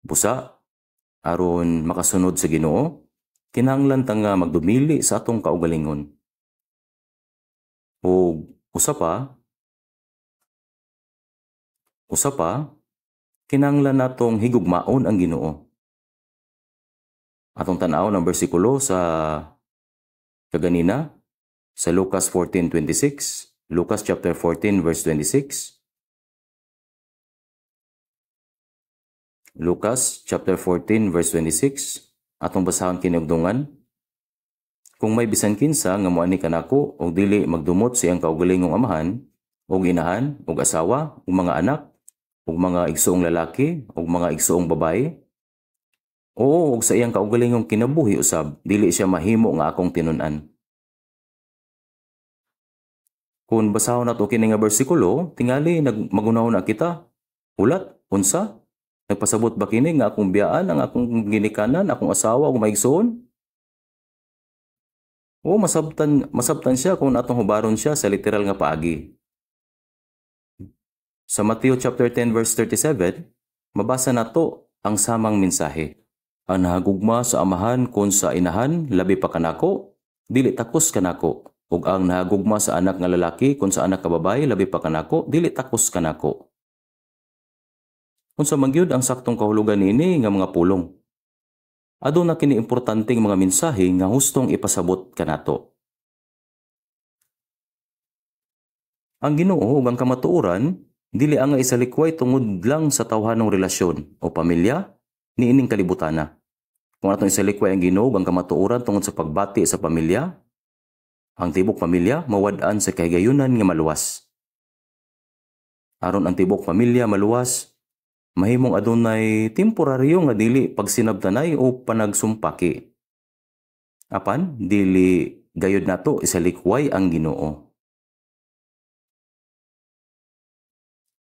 Busa, aron makasunod sa Ginoo, kinahanglan ta nga magdumili sa atong kaugalingon. Ug usa pa, kinahanglan natong higugmaon ang Ginoo. Atong tan-awon ang bersikulo sa kaganina sa Lucas 14:26, Lucas chapter 14 verse 26. Lucas chapter 14 verse 26, atong basahon kinugdungan. Kung may bisan kinsa nga moani kanako og dili magdumot sa iyang kaugalingong amahan ug inahan ug asawa ug mga anak ug mga igsuong lalaki ug mga igsuong babaye, oo, ug sa iyang kaugalingong kinabuhi usab, dili siya mahimo nga akong tinun-an. Kung basahon nato kini nga bersikulo, tingali maguna-una kita. Hulat, unsa? Nagpasabot ba kini nga akong biyaan ang akong ginikanan, akong asawa ug mga igsoon? Oo, masabtan siya kung atong hubaron siya sa literal nga paagi. Sa Matthew chapter 10 verse 37, mabasa nato ang samang mensahe. Ang nahagugma sa amahan kon sa inahan, labi pa kanako, dili takos kanako. Ug ang nahagugma sa anak nga lalaki kon sa anak nga babaye, labi pa kanako, dili takos kanako. Unsa man gyud ang saktong kahulugan niini nga mga pulong? Aduna kini importanteng mga mensahe nga hustong ipasabot kanato. Ang Ginoo ug ang kamatuoran dili angay isalikway tungod lang sa tawhanong relasyon o pamilya niining kalibutana. Kung atong isalikway ang Ginoo ug ang kamatuoran tungod sa pagbati sa pamilya, ang tibok pamilya mawad-an sa kahigayunan nga maluwas. Aron ang tibok pamilya maluwas, mahimong adunay temporaryo nga dili pagsinabtanay o panagsumpaki. Apan dili gayud nato isalikway ang Ginoo.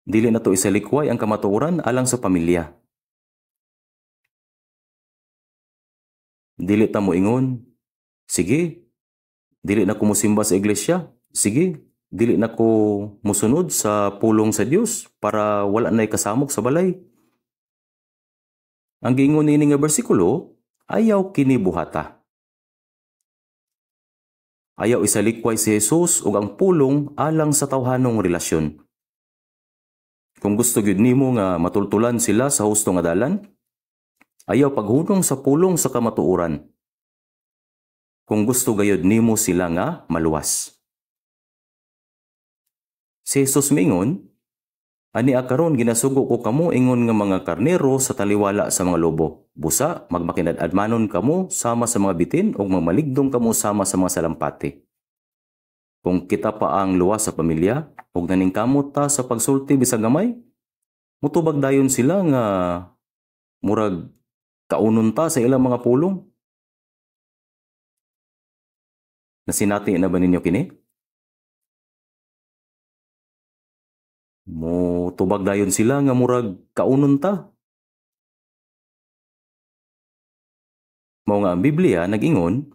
Dili nato isalikway ang kamatuoran alang sa pamilya. Dili ta moingon, sige, dili na ko mosimba sa iglesia, sige, dili na ko mosunod sa pulong sa Dios para wala na'y kasamok sa balay. Ang giingon niini nga bersikulo, ayaw kini buhata. Ayaw isalikway si Jesus ug ang pulong alang sa tawhanong relasyon. Kung gusto gyud nimo nga matultulan sila sa husto nga dalan, ayaw paghunong sa pulong sa kamatuoran. Kung gusto gayud nimo sila nga maluwas. Si Jesus miingon, "Ani karon ginasugo ko kamo ingon nga mga karnero sa taliwala sa mga lobo. Busa, magmakinad-admanon kamo sama sa mga bitin ug magmaligdong kamo sama sa mga salampati." Kung kita pa ang luwas sa pamilya ug naningkamot ta sa pagsulti bisag gamay, mutubag dayon sila nga murag kaunon ta sa ilang mga pulong. Nasinati na ba ninyo kini? Mutubag dayon sila nga murag kaunon ta. Mao nga ang Biblia nag-ingon,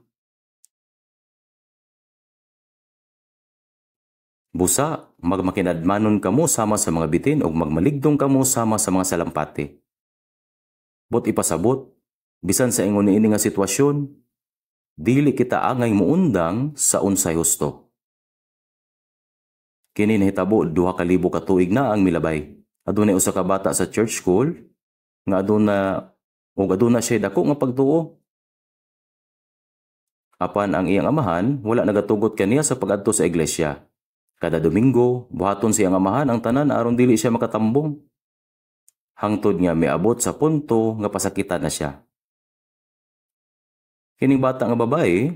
"Busa, magmakinadmanon kamo sama sa mga bitin ug magmaligdong kamo sama sa mga salampati." But ipasabot, bisan sa ingon niini nga sitwasyon, dili kita angay muundang sa unsay husto. Kini nahitabo 2,000 ka tuig na ang milabay. Adunay usa ka bata sa church school nga aduna siya dako nga pagtuo. Apan ang iyang amahan wala nagatugot kaniya sa pag-adto sa iglesia. Kada Domingo, buhaton siyang amahan ang tanan aron dili siya makatambong. Hangtod nga miabot sa punto nga pasakitan na siya. Kining bata nga babae,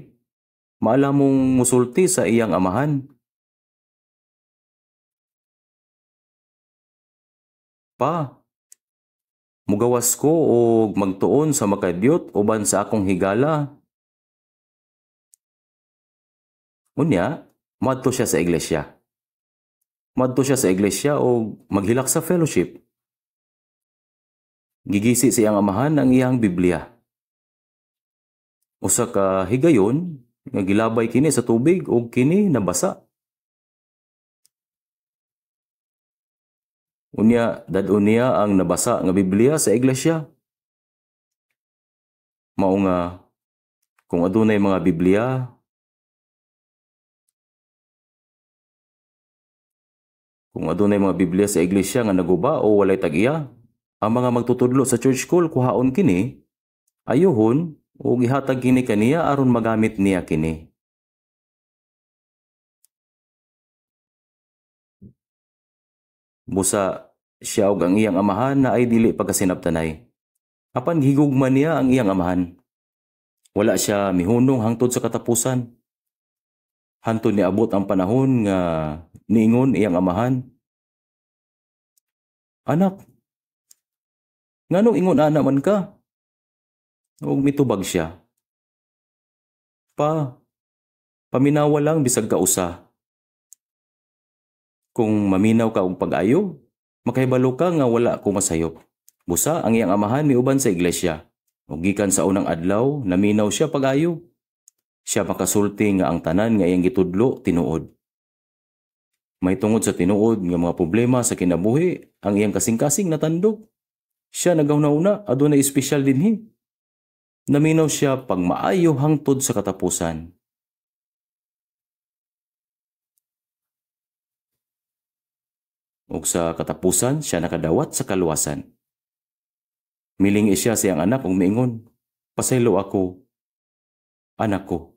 maalamong musulti sa iyang amahan. "Pa, mugawas ko og magtuon sa makadyot uban sa akong higala." Unya, moadto siya sa iglesia. Moadto siya sa iglesia og maghilak sa fellowship. Gigisi sa iyang amahan ang iyang Biblia. Usa ka higayon nga gilabay kini sa tubig og kini nabasa. Unya, dad-on niya ang nabasa nga Biblia sa iglesia. Mao nga kung adunay mga Biblia, sa iglesia nga naguba o walay tag-iya, ang mga magtutudlo sa church school kuhaon kini, ayuhon o gihatag kini kaniya aron magamit niya kini. Busa siya og ang iyang amahan na ay dili pagkasinabtanay. Apan gihigugma niya ang iyang amahan. Wala siya mihunong hangtod sa katapusan. Hantod niabot ang panahon nga niingon iyang amahan, "Anak, nganong ingon ana man ka?" Ug mitubag siya, "Pa, paminawa lang bisag kausa. Kung maminaw ka og pag-ayo, makahibalo ka nga wala ko masayop." Busa ang iyang amahan miuban sa iglesia. Ug gikan sa unang adlaw, naminaw siya pag-ayo. Siya makasulti nga ang tanan nga iyang gitudlo tinuod. May tungod sa tinuod nga mga problema sa kinabuhi, ang iyang kasing-kasing natandog. Siya nagahuna-huna, adunay espesyal dinhi. Naminaw siya pagmaayo hangtod sa katapusan. Ug sa katapusan, siya nakadawat sa kaluwasan. Milingi siya sa iyang anak ug miingon, "Pasaylo ako, anak ko."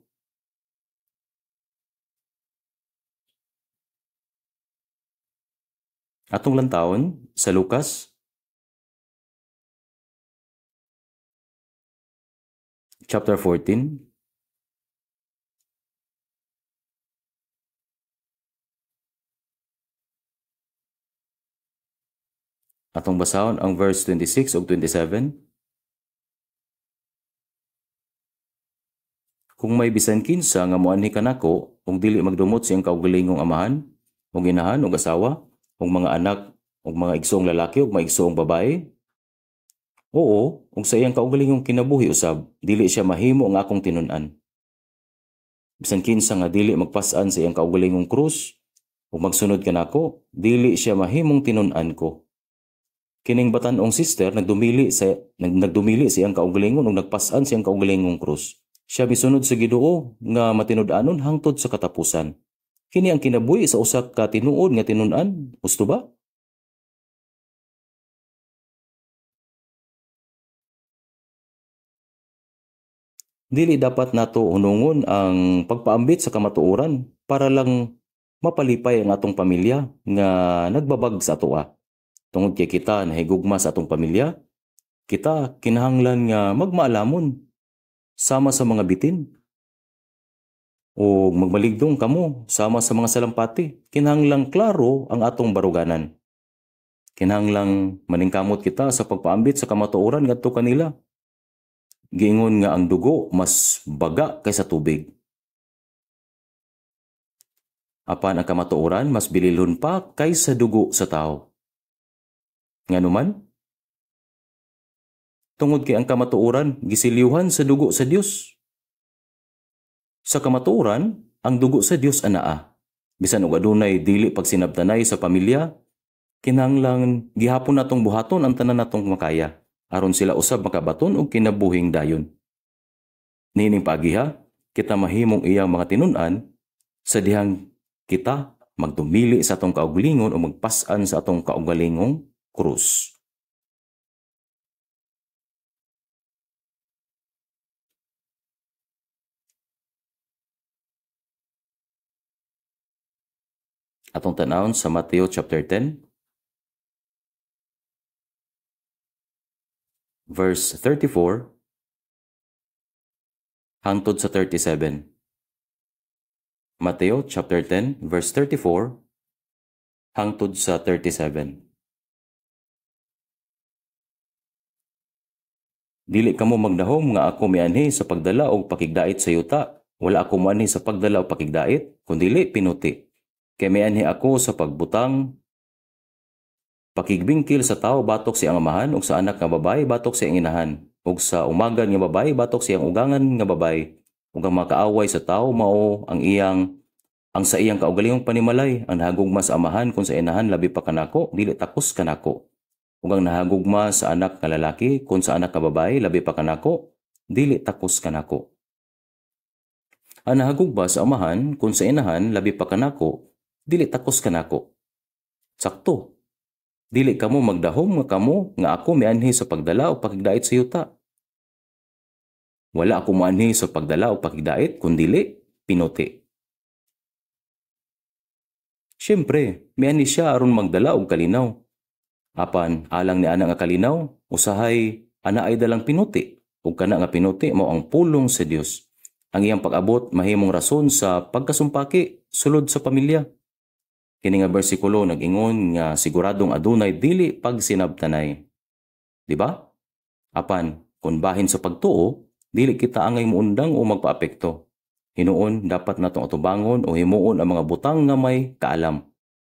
Atong lantawon sa Lucas chapter 14, atong basahon ang verse 26 ug 27. Kung may bisan kinsa nga moanhi kanako ug dili magdumot sa iyang kaugalingong amahan ug inahan ug asawa ug mga anak ug mga igsoong lalaki ug mga igsoong babae, oo, ug sa iyang kaugalingong kinabuhi usab, dili siya mahimo ang akong tinun-an. Bisan kinsa nga dili magpas-an sa iyang kaugalingong krus ug magsunod kanako, dili siya mahimong tinun-an ko. Kining batan-ong sister nagdumili sa iyang kaugalingon ug nagpas-an sa iyang kaugalingong krus. Siya misunod sa Ginoo nga matinud-anon hangtod sa katapusan. Kini ang kinabuhi sa usa ka tinuod nga tinun-an, husto ba? Dili dapat nato hunungon ang pagpaambit sa kamatuoran para lang mapalipay ang atong pamilya nga nagbabag sa atoa. Tungod kay kita nahigugma sa atong pamilya, kita kinahanglan nga magmaalamon sama sa mga bitin. O magmaligdong kamo sama sa mga salampati. Kinahanglang klaro ang atong baruganan. Kinahanglang maningkamot kita sa pagpaambit sa kamatuoran ngadto kanila. Giingon nga ang dugo mas baga kaysa tubig. Apan ang kamatuoran mas bililhon pa kaysa dugo sa tao. Nganuman? Tungod kay ang kamatuoran gisilyuhan sa dugo sa Dios. Sa kamatuoran, ang dugo sa Dios anaa. Bisan og adunay dili pagsinabtanay sa pamilya, kinahanglan gihapon natong buhaton ang tanan natong makaya aron sila usab makabaton og kinabuhing dayon. Niining paagiha, kita mahimong iyang mga tinun-an sa dihang kita magdumili sa atong kaugalingon o magpas-an sa atong kaugalingong krus. Atong tan-awon sa Mateo chapter 10 verse 34 hangtod sa 37. Mateo chapter 10 verse 34 hangtod sa 37. Dili kamo magdahom nga ako mianhi sa pagdala og pakigdait sa yuta. Wala ako moanhi sa pagdala og pakigdait, kundili pinuti. Kay mianhi ako sa pagbutang pakigbingkil sa tao batok sa iyang amahan ug sa anak nga babaye batok sa iyang inahan ug sa umagan nga babaye batok sa iyang ugangan nga babaye ug ang makaaway sa tao mao ang iyang ang sa iyang kaugalingong panimalay. Ang nahagugma sa amahan kun sa inahan labi pa kanako, dili takos kanako. Ug ang nahagugma sa anak nga lalaki kun sa anak nga babaye labi pa kanako, dili takos kanako. Ang nahagugma sa amahan kun sa inahan labi pa kanako, dili takos kanako. Sakto. Dili kamo magdahom nga kamo nga ako mianhi sa pagdala o pakigdait sa yuta. Wala ako moanhi sa pagdala o pakigdait kundili pinuti. Siyempre, mianhi siya aron magdala og kalinaw. Apan alang ni ana nga kalinaw, usahay ana ay dalang pinuti ug kana nga pinuti mao ang pulong sa Dios. Ang iyang pag-abot mahimong rason sa pagkasumpaki sulod sa pamilya. Kini nga bersikulo nag-ingon nga siguradong adunay dili pagsinabtanay. Di ba? Apan kun bahin sa pagtuo, dili kita angay muundang o magpaapekto. Hinuon dapat natong atubangon o himuon ang mga butang nga may kaalam.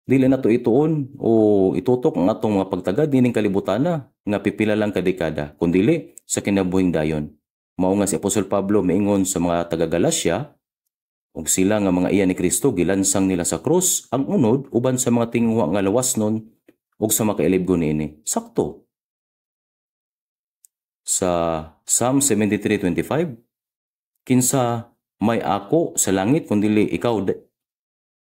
Dili nato ituon o itutok ang atong mga pagtagad nining kalibutana nga pipila lang ka dekada, kundili sa kinabuhing dayon. Mao nga si Apostol Pablo miingon sa mga taga-Galacia, ug sila nga mga iya ni Kristo gilansang nila sa krus ang unod uban sa mga tinguha nga lawas nun ug sa makailibgo niini. Sakto. Sa Psalm 73:25, kinsa may ako sa langit kundili ikaw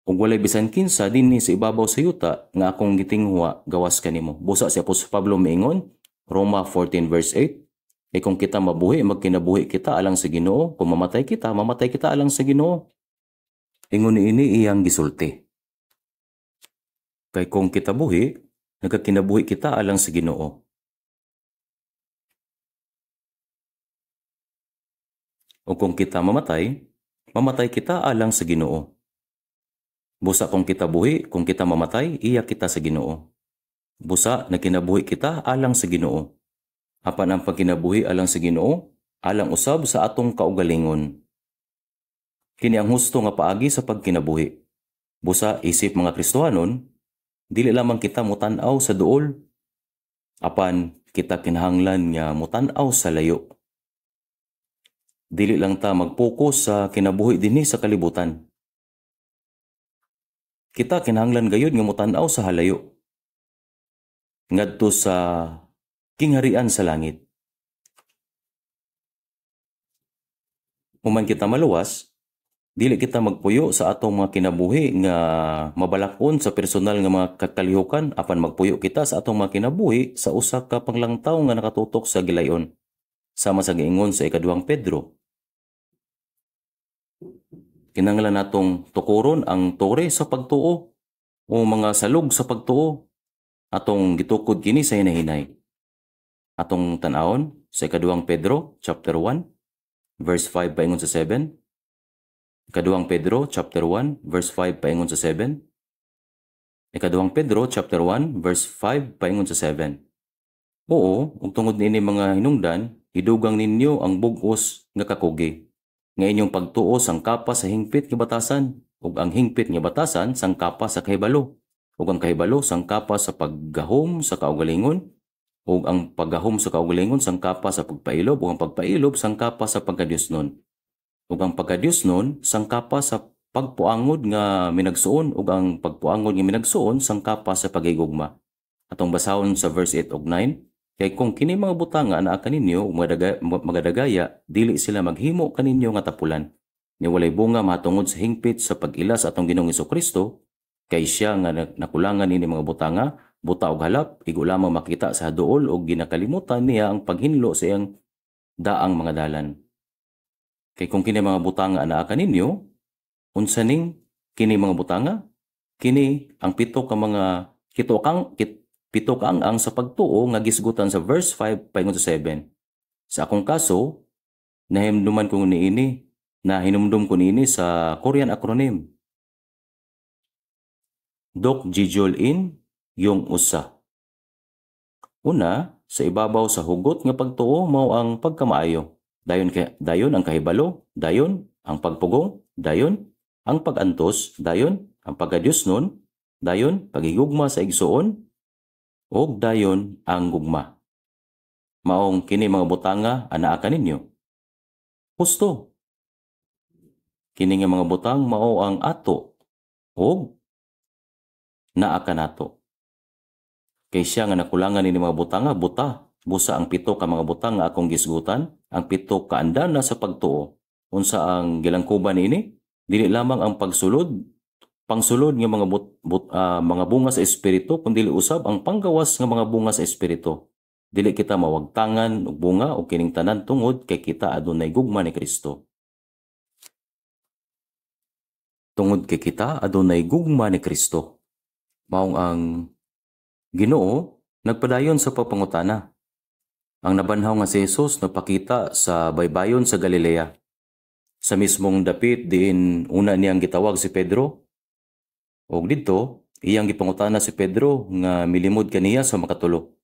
ug walay bisan kinsa dinhi sa ibabaw sa yuta nga akong gitinghuwa gawas kanimo. Busa si Apostol Pablo miingon, Roma 14 verse 8, kay kung kita mabuhi, magkinabuhi kita alang sa Ginoo. Kung mamatay kita, mamatay kita alang sa Ginoo. Ingon niini iyang gisulti. Kay kung kita buhi, nagkakinabuhi kita alang sa Ginoo. O kung kita mamatay, mamatay kita alang sa Ginoo. Busa kung kita buhi, kung kita mamatay, iya kita sa Ginoo. Busa nagkinabuhi kita alang sa Ginoo. Apan ang pagkinabuhi alang sa Ginoo, alang usab sa atong kaugalingon. Kini ang husto nga paagi sa pagkinabuhi. Busa isip mga Kristohanon, dili lamang kita mutan-aw sa duol, apan kita kinahanglan nga mutan-aw sa layo. Dili lang ta magpokus sa kinabuhi dinhi sa kalibutan. Kita kinahanglan gayud nga mutan-aw sa halayo ngadto sa kingharian sa langit. Human kita maluwas, dili kita magpuyo sa atong mga kinabuhi nga mabalakon sa personal nga mga kakalihukan, apan magpuyo kita sa atong mga kinabuhi sa usa ka panglangtaw nga nakatutok sa gilayon. Sama sa giingon sa ikaduhang Pedro, Kinahanglan natong tukuron ang tore sa pagtuo o mga salog sa pagtuo. Atong gitukod kini sa hinahinay. Atong tan-awon sa ikaduhang Pedro chapter 1 verse 5 paingon sa 7. Ikaduhang Pedro chapter 1 verse 5 paingon sa 7. Ikaduhang Pedro chapter 1 verse 5 paingon sa 7. Oo, ug tungod niini mga hinungdan, idugang ninyo ang bug-os nga kakugi, nga inyong pagtuo sangkapa sa hingpit nga batasan, ug ang hingpit nga batasan sangkapa sa kahibalo, ug ang kahibalo sangkapa sa paggahom sa kaugalingon, ug ang paggahom sa kaugalingon sangkapa sa pagpailob, ug ang pagpailob sangkapa sa pagkadiosnon, ug ang pagkadiosnon sangkapa sa pagpuangod nga minagsuon, ug ang pagpuangod nga minagsuon sangkapa sa pagigugma. Atong basahon sa verse 8 ug 9. Kay kung kini mga butanga anaa kaninyo ug magadagaya, dili sila maghimo kaninyo nga tapulan. Ni walay bunga mahatungod sa hingpit sa pag-ila sa atong Ginoong Kristo, kay siya nga nakulangan nini mga butanga, buta og halap, igo lamang makita sa duol og ginakalimutan niya ang paghinlo sa iyang daang mga dalan. Kay kung kini mga butanga anaa kaninyo, unsa ning kini mga butanga? Kini ang pito ka mga kito kang kit, pito ka ang sa pagtuo nga gisgutan sa verse 5 paingon sa 7. Sa akong kaso, nahimduman ko niini, nahinumdum ko niini sa Korean acronym. Dok Jijol In yung usa. Una, sa ibabaw sa hugot nga pagtuo mao ang pagkamaayo. Dayon dayon ang kahibalo, dayon ang pagpugong, dayon ang pagantos, dayon ang pagkadyosnon, dayon pagigugma sa igsuon, ug dayon ang gugma. Maong kini mga butanga anaa kaninyo. Husto. Kini nga mga butang mao ang ato ug naa kanato. Kay siya nga nakulangan nini mga butanga, buta. Busa ang pito ka mga butang nga akong gisgutan, ang pito ka andana sa pagtuo. Unsa ang gilangkuban niini? Dili lamang ang pangsulod nga mga mga bunga sa espiritu, kundi usab ang panggawas nga mga bunga sa espiritu. Dili kita mawagtangan og bunga og kining tanan tungod kay kita adunay gugma ni Kristo. Tungod kay kita adunay gugma ni Kristo. Maong ang Ginoo nagpadayon sa pagpangutana. Ang nabanhaw nga si Jesus nagpakita sa baybayon sa Galilea. Sa mismong dapit diin una niyang gitawag si Pedro. Og didto iyang gipangutana si Pedro nga milimod kaniya sa makatulo.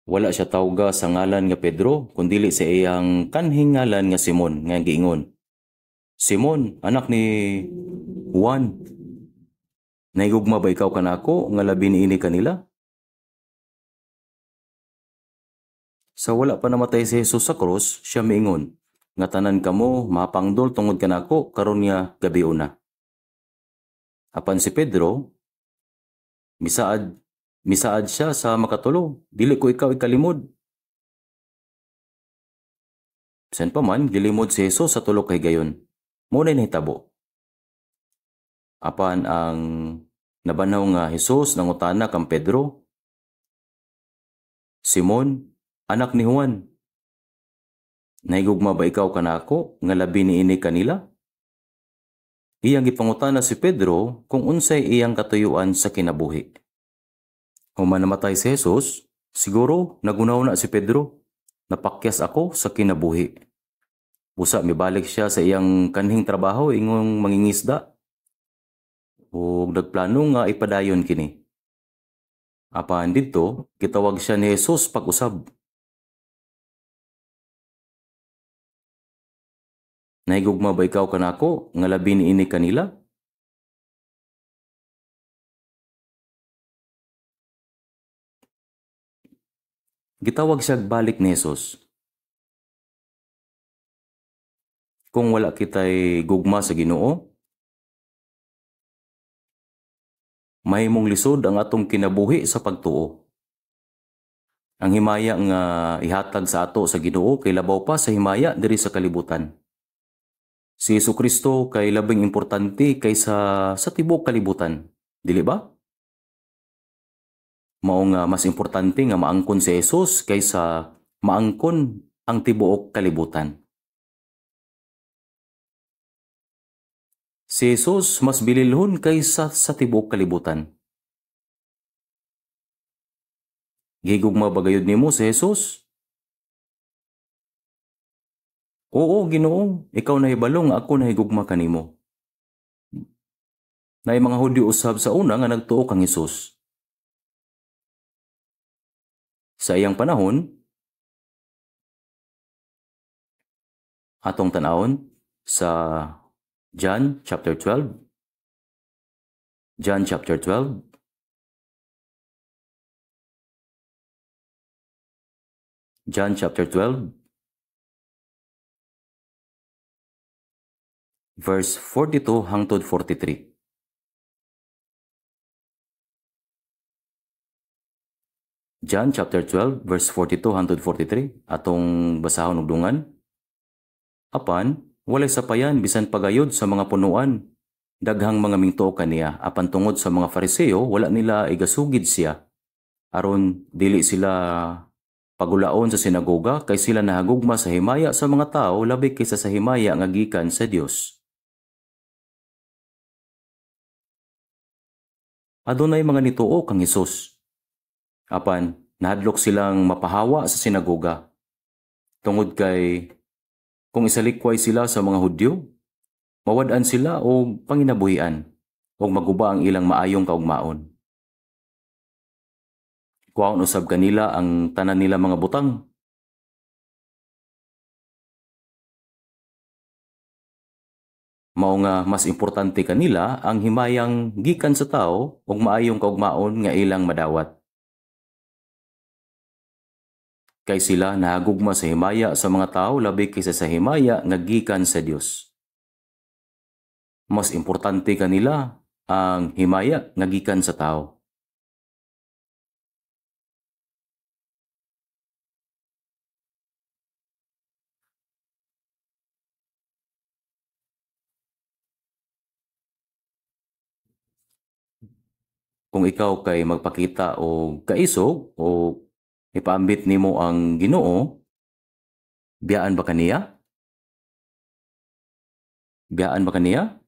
Wala siya tawga sa ngalan nga Pedro, kundili sa iyang kanhing ngalan nga Simon, nga giingon, "Simon, anak ni Juan, nahigugma ba ikaw kanako nga labi niini kanila?" Sa wala pa namatay si Jesus sa krus, siya miingon nga tanan kamo mapangdol tungod kanako karon nga gabiuna. Apan si Pedro, misaad siya sa makatulo, "Dili ko ikaw ikalimod." Bisan pa man, gilimod si Jesus sa tulo ka higayon. Mao na nahitabo. Apan ang nabanhaw nga Jesus nangutana kang Pedro, "Simon, anak ni Juan, nahigugma ba ikaw kanako nga labi niini kanila?" Iyang gipangutana si Pedro kung unsay iyang katuyuan sa kinabuhi. Human namatay si Jesus, siguro nagunaw na si Pedro, "Napakyas ako sa kinabuhi." Busa mibalik siya sa iyang kanhing trabaho ingong mangingisda ug nagplano nga ipadayon kini. Apan didto gitawag siya ni Jesus pag-usab. "Nahigugma ba ikaw kanako nga labi niini kanila?" Gitawag siya balik ni Jesus. Kung wala kita'y gugma sa Ginoo, mahimong lisod ang atong kinabuhi sa pagtuo. Ang himaya nga ihatag sa ato sa Ginoo kay labaw pa sa himaya diri sa kalibutan. Si Jesucristo kay labing importante kaysa sa tibuok kalibutan, dili ba? Mao nga mas importante nga maangkon si Jesus kaysa maangkon ang tibuok kalibutan. Si Jesus mas bililhon kaysa sa tibuok kalibutan. Gihigugma ba gayud nimo si Jesus? Oo, Ginoo, ikaw nahibalo nga ako nahigugma kanimo. Naay mga Hudyo usab sa una nga nagtuo kang Hesus. Sa iyang panahon, atong tan-awon sa John chapter 12. John chapter 12. John chapter 12. Verse 42 hangtod 43. John chapter 12 verse 42 hangtod 43 atong basahon og dungan. Apan walay sapayan bisan pagayod sa mga punuan. Daghang mga mingtuo kaniya apan tungod sa mga Fariseo wala nila igasugid siya aron dili sila pagulaon sa sinagoga kay sila nahagugma sa himaya sa mga tao labi kaysa sa himaya nga gikan sa Dios. Adunay mga nituo kang Hesus. Apan nahadlok silang mapahawa sa sinagoga tungod kay kung isalikway sila sa mga Hudyo, mawad-an sila og panginabuhian ug maguba ang ilang maayong kaugmaon. Kuwaon usab kanila ang tanan nila mga butang. Mao nga mas importante kanila ang himayang gikan sa tao ug maayong kaugmaon nga ilang madawat. Kay sila nahagugma sa himaya sa mga tao labi kaysa sa himaya nga gikan sa Dios. Mas importante kanila ang himaya nga gikan sa tao. Kung ikaw kay magpakita og kaisog o ipaambit nimo ang Ginoo, biyaan ba kaniya? Biyaan ba kaniya?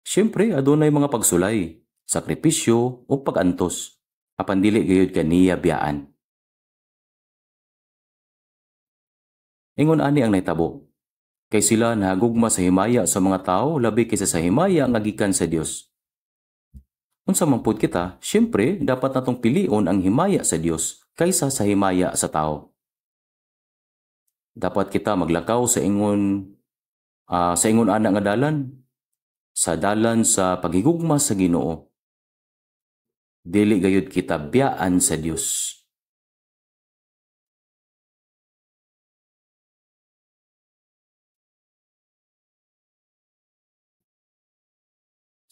Siyempre, adunay mga pagsulay, sakripisyo o pag-antos. Apan dili gayud kaniya biyaan. Ingon ani ang nahitabo. Kay sila nahagugma sa himaya sa mga tao labi kaysa sa himaya nga gikan sa Dios. Unsa man pud kita, siyempre dapat natong pilion ang himaya sa Dios kaysa sa himaya sa tao. Dapat kita maglakaw sa ingon ana nga dalan, sa dalan sa paghigugma sa Ginoo. Dili gayud kita biyaan sa Dios.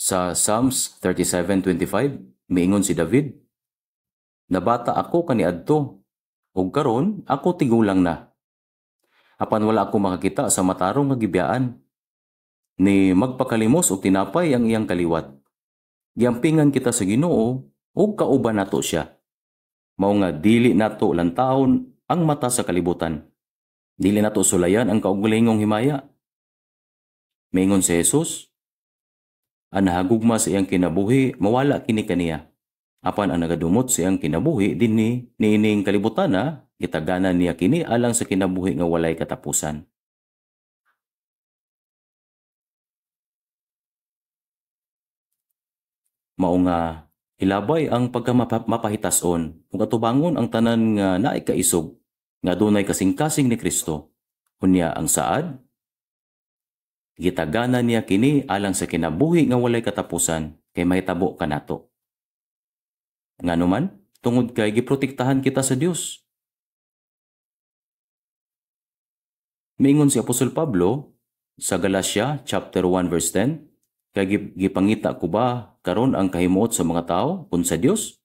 Sa Psalms 37:25, miingon si David, "Nabata ako kaniadto, ug karon ako tigulang na. Apan wala ako makakita sa matarong nga gibiyaan, ni magpakalimos og tinapay ang iyang kaliwat. Giampingan kita sa Ginoo ug kauban nato siya. Mao nga dili nato lantawon ang mata sa kalibutan. Dili nato sulayan ang kaugalingong himaya." Miingon si Jesus, ang nahagugma sa iyang kinabuhi mawala kini kaniya. Apan ang nagadumot sa iyang kinabuhi dinhi niining kalibutana, gitaganan niya kini alang sa kinabuhi nga walay katapusan. Mao nga ilabay ang pagkamapahitason ug atubangon ang tanan nga naay kaisog nga dunay kasing-kasing ni Kristo. Unya ang saad, gitaganan niya kini alang sa kinabuhi nga walay katapusan kay mahitabo kanato. Nganuman, tungod kay giprotektahan kita sa Dios. Miingon si Apostol Pablo sa Galatia chapter 1 verse 10, kay gipangita ko ba karon ang kahimuot sa mga tao kun sa Dios?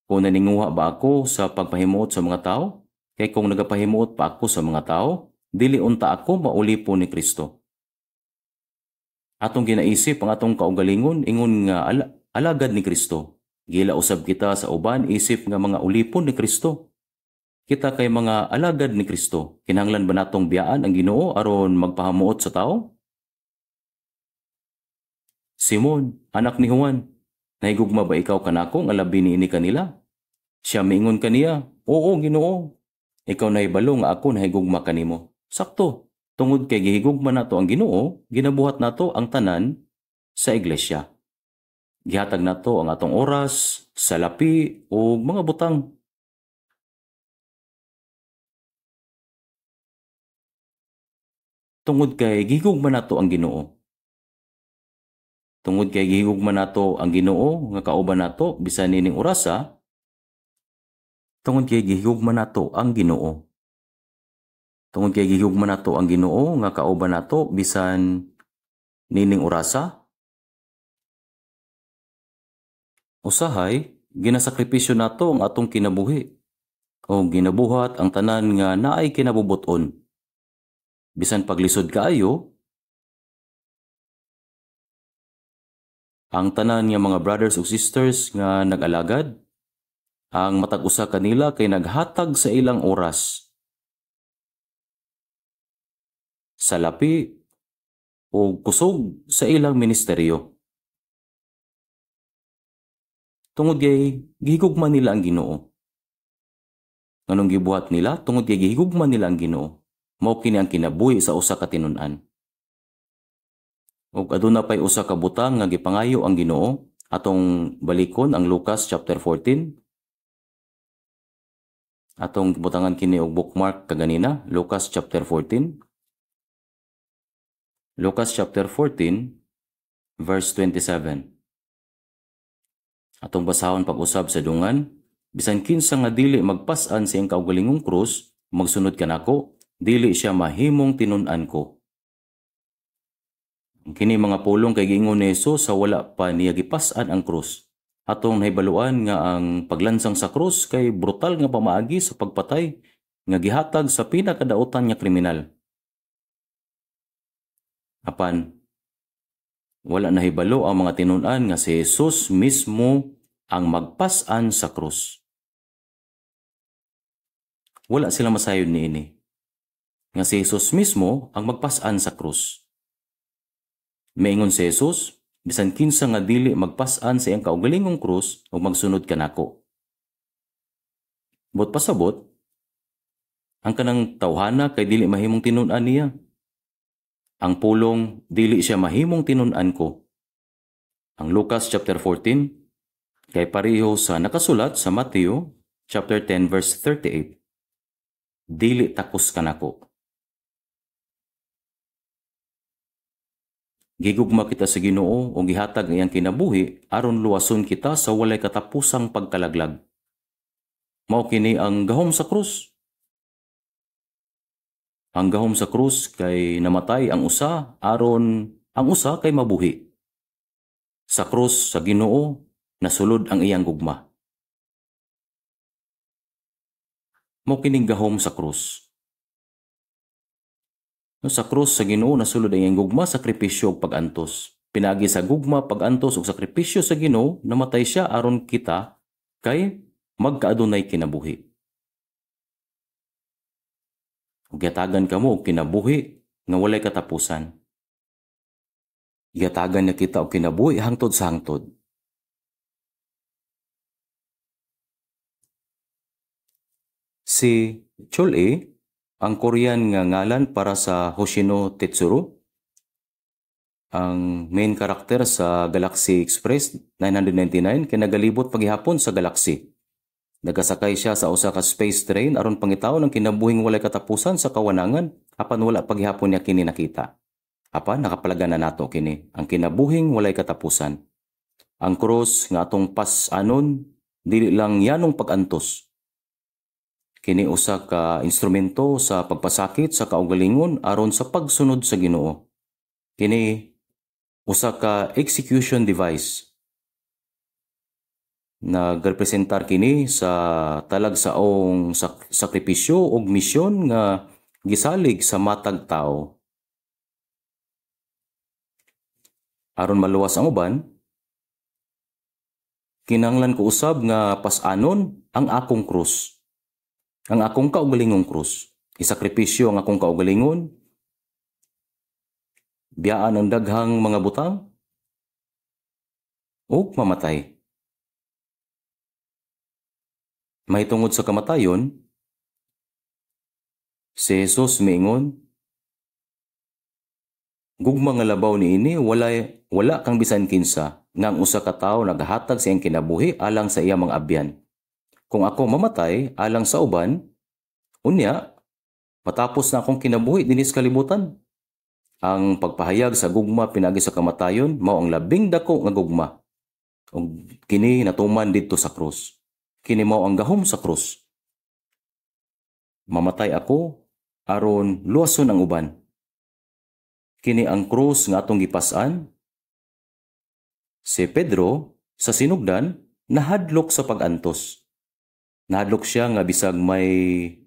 Kung naninguha ba ako sa pagpahimuot sa mga tao? Kay kung nagapahimuot pa ako sa mga tao, dili unta ako maulipon ni Kristo. Atong ginaisip ang atong kaugalingon ingon nga alagad ni Kristo. Gila usab kita sa uban isip nga mga ulipon ni Kristo. Kita kay mga alagad ni Kristo. Kinahanglan ba natong biyaan ang Ginoo aron magpahamuot sa tao? Simon, anak ni Juan, nahigugma ba ikaw kanako nga labi niini kanila? Siya miingon kaniya, Oo, Ginoo. Ikaw nahibalo nga ako nahigugma kanimo. Sakto, tungod kay gihigugma nato ang Ginoo, ginabuhat nato ang tanan sa iglesia. Gihatag nato ang atong oras, salapi ug mga butang. Tungod kay gihigugma nato ang Ginoo. Tungod kay gihigugma nato ang Ginoo nga kauban nato bisan nining orasa, tungod kay gihigugma nato ang Ginoo. Tungod kay gihigugma nato ang Ginoo nga kauban nato bisan nining orasa, usahay ginasakripisyo nato ang atong kinabuhi o ginabuhat ang tanan nga naay kinabubuton. Bisan paglisod kaayo, ang tanan nga mga brothers ug sisters nga nag-alagad, ang matag usa kanila kay naghatag sa ilang oras, salapi o kusog sa ilang ministeryo. Tungod kay gihigugma nila ang Ginoo. Nganong gibuhat nila? Tungod kay gihigugma nila ang Ginoo. Mao kini ang kinabuhi sa usa ka tinun-an. Ug aduna pay usa ka butang nga gipangayo ang Ginoo, atong balikon ang Lucas chapter 14. Atong butangan kini og bookmark kaganina, Lucas chapter 14. Lucas chapter 14 verse 27. Atong basahon pag-usab sa dungan, bisan kinsa nga dili magpas-an sa iyang kaugalingong krus, magsunod kanako, dili siya mahimong tinun-an ko. Kini mga pulong kay giingon ni Jesus sa wala pa niya gipas-an ang krus. Atong nahibaluan nga ang paglansang sa krus kay brutal nga pamaagi sa pagpatay nga gihatag sa pinakadautan nga kriminal. Apan wala nahibalo ang mga tinun-an nga si Jesus mismo ang magpas-an sa krus. Wala sila masayod niini nga si Jesus mismo ang magpas-an sa krus. Maingon si Jesus, bisan kinsa nga dili magpas-an sa iyang kaugalingong krus ug magsunod kanako. Bot pasabot, ang kanang tawhana kay dili mahimong tinun-an niya. Ang pulong dili siya mahimong tinun-an ko. Ang Lucas chapter 14 kay pareho sa nakasulat sa Matthew chapter 10 verse 38. Dili takos kanako. Gigugma kita sa Ginoo o gihatag ang iyang kinabuhi aron luwason kita sa walay katapusang pagkalaglag. Mao kini ang gahom sa krus. Ang gahom sa krus kay namatay ang usa aron ang usa kay mabuhi. Sa krus sa Ginoo nasulod ang iyang gugma. Mao kining gahom sa krus. No, sa krus sa Ginoo nasulod ang iyang gugma, sakripisyo ug pag-antos. Pinaagi sa gugma, pag-antos ug sakripisyo sa Ginoo, namatay siya aron kita kay magkaadunay kinabuhi. Ug gihatagan kamo og kinabuhi nga walay katapusan. Gihatagan niya kita og kinabuhi hangtod sa hangtod. Si Chul-e, ang Korean nga ngalan para sa Hoshino Tetsuro, ang main karakter sa Galaxy Express 999, kay nagalibot paghihapon sa galaxy. Nagasakay siya sa usa ka space train aron pangitaon ang kinabuhing walay katapusan sa kawanangan, apan wala paghihapon niya kini nakita. Apan nakapalagan na nato kini ang kinabuhing walay katapusan. Ang krus nga atong pas-anon dili lang yanong pag-antos. Kini usa ka instrumento sa pagpasakit sa kaugalingon aron sa pagsunod sa Ginoo. Kini usa ka execution device. Nagrepresentar kini sa talagsaong sakripisyo ug misyon nga gisalig sa matag tawo. Aron maluwas ang uban, kinahanglan ko usab nga pas-anon ang akong krus. Ang akong kaugalingong krus. Isakripisyo ang akong kaugalingon. Biyaan ang daghang mga butang. Ug mamatay. Mahitungod sa kamatayon, si Jesus miingon, "Gugma nga labaw niini wala kang bisan kinsa, nga ang usa ka tawo naghatag sa iyang kinabuhi alang sa iyang mga abyan. Kung ako mamatay alang sa uban, unya matapos na akong kinabuhi dinhi sa kalibutan." Ang pagpahayag sa gugma pinaagi sa kamatayon mao ang labing dako nga gugma. Ug kini natuman didto sa krus. Kini mao ang gahom sa krus. Mamatay ako aron luwason ang uban. Kini ang krus nga atong gipas-an. Si Pedro sa sinugdan nahadlok sa pag-antos. Nahadlok siya nga bisag may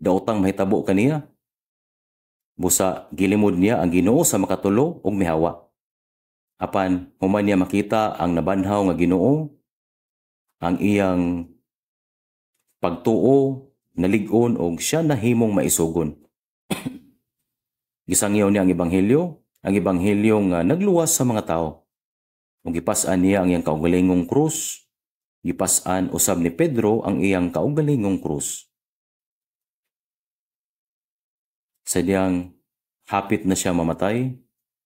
daotang mahitabo kaniya. Busa gilimod niya ang Ginoo sa makatulo ug mihawa. Apan human niya makita ang nabanhaw nga Ginoo, ang iyang pagtuo nalig-on og siya nahimong maisugon. Gisangyaw niya ang ebanghelyo nga nagluwas sa mga tao. Ug gipas-an niya ang iyang kaugalingong krus, gipas-an usab ni Pedro ang iyang kaugalingong krus. Sa diyang hapit na siya mamatay,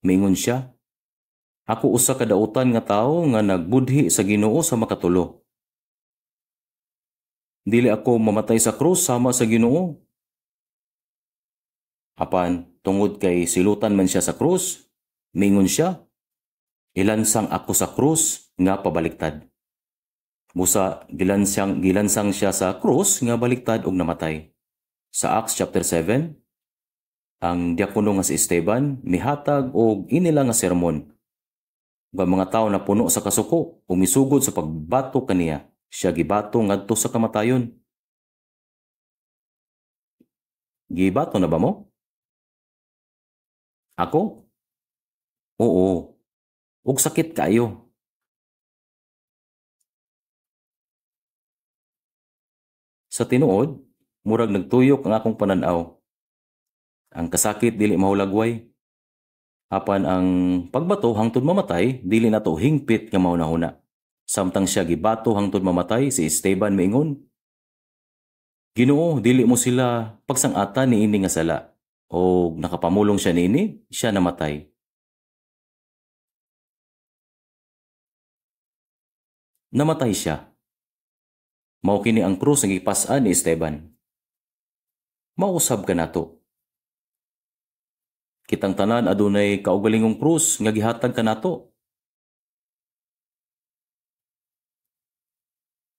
miingon siya, "Ako usa ka dautan nga tawo nga nagbudhi sa Ginoo sa makatulo. Dili ako mamatay sa krus sama sa Ginoo." Apan tungod kay silutan man siya sa krus, miingon siya, "Ilansang ako sa krus nga pabaliktad." Busa gilansang siya sa krus nga baliktad og namatay. Sa Acts chapter 7, ang diakono nga si Esteban mihatag og inila nga sermon. Ug ang mga tawo napuno sa kasuko ug misugod sa pagbato kaniya. Siya gibato ngadto sa kamatayon. Gibato na ba mo? Ako? Oo. Ug sakit kaayo. Sa tinuod, murag nagtuyok ang akong panan-aw. Ang kasakit dili mahulagway. Apan ang pagbato hangtod mamatay, dili nato hingpit nga mahunahuna. Samtang siya gibato hangtod mamatay, si Esteban miingon, "Ginoo, dili mo sila pagsangatan niini nga sala." O nakapamulong siya niini, siya namatay. Namatay siya. Mao kini ang krus nga gipas-an ni Esteban. Mausab ka nato. Kitang tanan adunay kaugalingong krus nga gihatag kanato.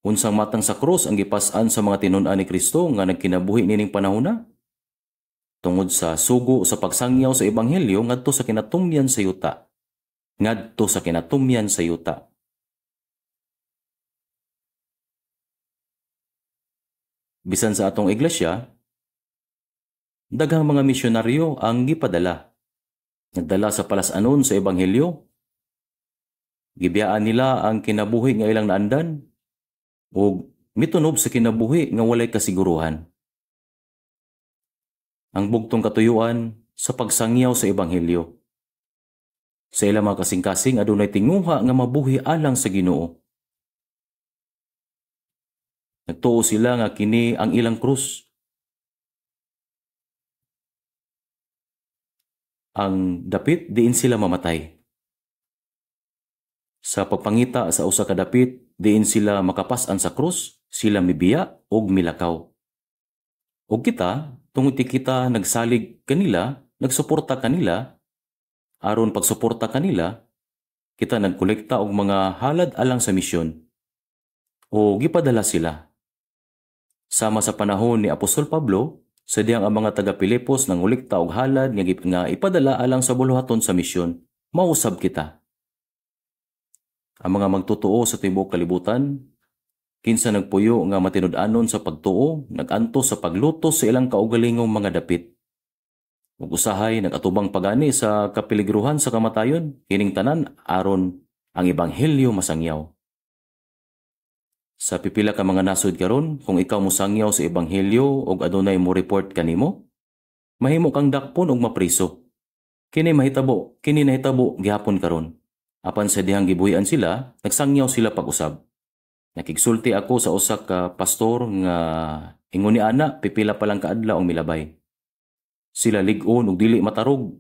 Unsang matang sa krus ang gipas-an sa mga tinun-an ni Kristo nga nagkinabuhi nining panahona? Tungod sa sugo sa pagsangyaw sa ebanghelyo ngadto sa kinatumyan sa yuta. Ngadto sa kinatumyan sa yuta. Bisan sa atong iglesia, daghang mga misyonaryo ang gipadala. Nagdala sa palas-anon sa ebanghelyo. Gibiyaan nila ang kinabuhi nga ilang naandan ug mitunob sa kinabuhi nga walay kasiguruhan. Ang bugtong katuyuan sa pagsangyaw sa ebanghelyo. Sa ilang mga kasing-kasing adunay tinguha nga mabuhi alang sa Ginoo. Nagtuo sila nga kini ang ilang krus. Ang dapit diin sila mamatay. Sa pagpangita sa usa ka dapit diin sila makapas-an sa krus, sila mibiya og milakaw. Og kita, tungod ti kita nagsalig kanila, nagsuporta kanila, aron pagsuporta kanila, kita nagkolekta og mga halad alang sa misyon. O gipadala sila. Sama sa panahon ni Apostol Pablo, sa diyang ang mga taga Pilipos nangolekta og halad nga ipadala alang sa buluhaton sa misyon, mausab kita. Ang mga magtotoo sa tibuok kalibutan, kinsa nagpuyo nga matinud-anon sa pagtuo, nagantos sa paglutos sa ilang kaugalingong mga dapit. Ug usahay nagatubang pagani sa kapiligruhan sa kamatayon, kining tanan aron ang ebanghelyo masangyaw. Sa pipila ka mga nasod karon, kung ikaw mosangyaw sa ebanghelyo og adunay mo report kanimo, mahimo kang dakpon og mapriso. Kini mahitabo, kini nahitabo gihapon karon. Apan sa dihang gibuhian sila, nagsangyaw sila pag-usab. Nakigsulti ako sa usa ka pastor nga ingon ni ana, pipila pa lang kaadlaw ang milabay. Sila lig-on ug dili matarog.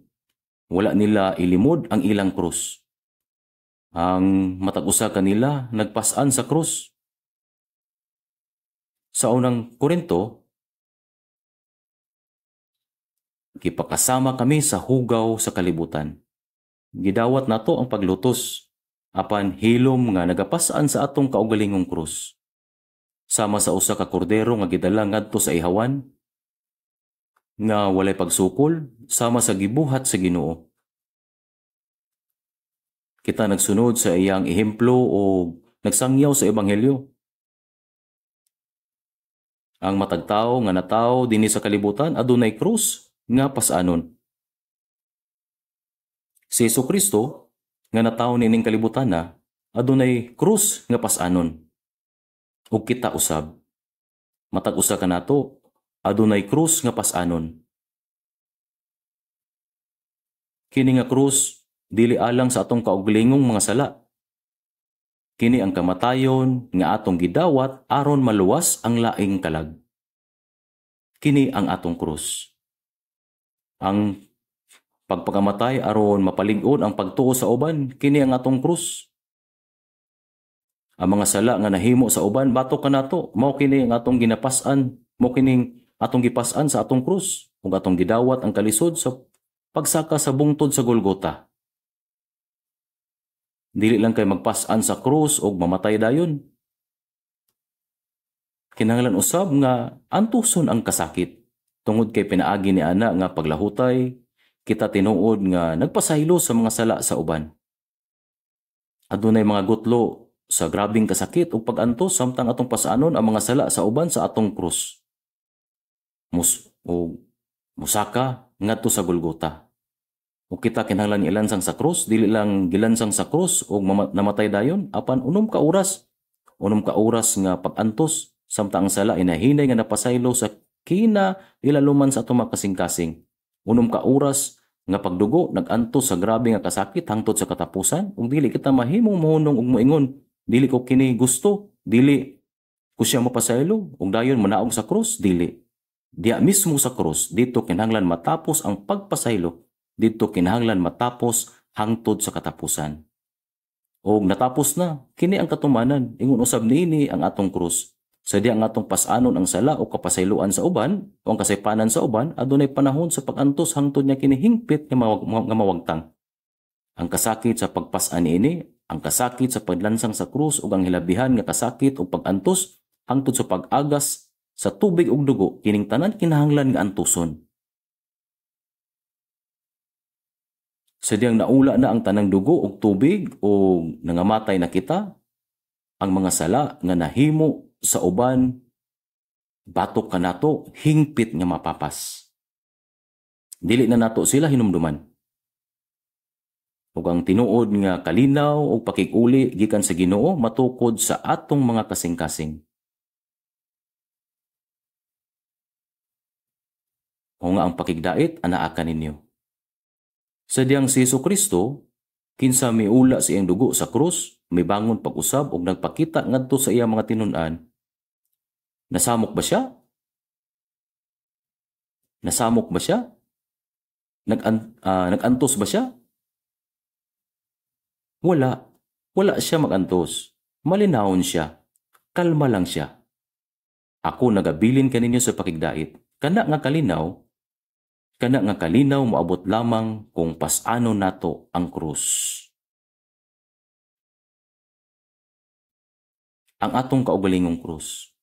Wala nila ilimod ang ilang krus. Ang matag usa kanila nagpas-an sa krus. Sa Unang Korinto, gipakasama kami sa hugaw sa kalibutan. Gidawat nato ang paglutos, apan hilom nga nagapas-an sa atong kaugalingong krus. Sama sa usa ka kordero nga gidala ngadto sa ihawan, nga walay pagsukol, sama sa gibuhat sa Ginoo. Kita nagsunod sa iyang ehemplo o nagsangyaw sa ebanghelyo. Ang matag tawo nga natawo dinhi sa kalibutan adunay krus nga pas-anon. Si Jesu Kristo nga natawo niining kalibutan na adunay krus nga pas-anon. Ug kita usab, matag usa kanato adunay krus nga pas-anon. Kini nga krus dili alang sa atong kaugalingong mga sala. Kini ang kamatayon nga atong gidawat aron maluwas ang laing kalag. Kini ang atong krus. Ang pagpakamatay aron mapalig-on ang pagtuo sa uban, kini ang atong krus. Ang mga sala nga nahimo sa uban batok kanato, mao kini ang atong ginapas-an, mao kining atong gipas-an sa atong krus ug atong gidawat ang kalisod sa pagsaka sa bungtod sa Golgota. Dili lang kay magpas-an sa krus og mamatay dayon. Kinahanglan usab nga antuson ang kasakit tungod kay pinaagi ni ana nga paglahutay kita tinuod nga nagpasaylo sa mga sala sa uban. Adunay mga gutlo sa grabeng kasakit ug pag-antos samtang atong pasanon ang mga sala sa uban sa atong krus. Mus o musaka ngadto sa Golgota. Ug kita kinahanglan ilansang sa krus, dili lang gilansang sa krus ug namatay dayon apan 6 ka oras. 6 ka oras nga pag-antos samtang ang sala inahinay nga napasaylo sa kina ilaluman sa atong kasing-kasing. 6 ka oras nga pagdugo, nag-antos sa grabe nga kasakit hangtod sa katapusan ug dili kita mahimong mohunong ug moingon, "Dili ko kini gusto, dili ko siya mapasaylo," ug dayon monaog sa krus. Dili. Diya mismo sa krus, dito kinahanglan matapos ang pagpasaylo, dito kinahanglan matapos hangtod sa katapusan. Og natapos na, kini ang katumanan, ingon usab niini ang atong krus. Sa diha ang atong pas-anon ang sala o kapasayloan sa uban o ang kasaypanan sa uban, adunay panahon sa pag-antos hangtod niya kini hingpit nga mawagtang. Ang kasakit sa pagpas-an niini, ang kasakit sa paglansang sa krus ug ang hilabihan nga kasakit ug pag-antos hangtod sa pag-agas sa tubig ug dugo, kining tanan kinahanglan nga antuson. Sa diyang naula na ang tanang dugo ug tubig ug nangamatay na kita, ang mga sala nga nahimo sa uban batok kanato hingpit nga mapapas. Dili na nato sila hinumduman. Ug ang tinuod nga kalinaw ug pakig-uli gikan sa Ginoo matukod sa atong mga kasing-kasing. O nga ang pakigdait anaa kaninyo. Sa diyang si Jesu Kristo, kinsa miula sa iyang dugo sa krus, mibangon pag-usab ug nagpakita ngadto sa iyang mga tinun-an, nasamok ba siya? Nasamok ba siya? Nag-antos ba siya? Wala. Wala siya magantos. Malinawon siya. Kalma lang siya. Ako nagabilin kaninyo sa pakigdait. Kana nga kalinaw moabot lamang kung pas-ano nato ang krus. Ang atong kaugalingong krus.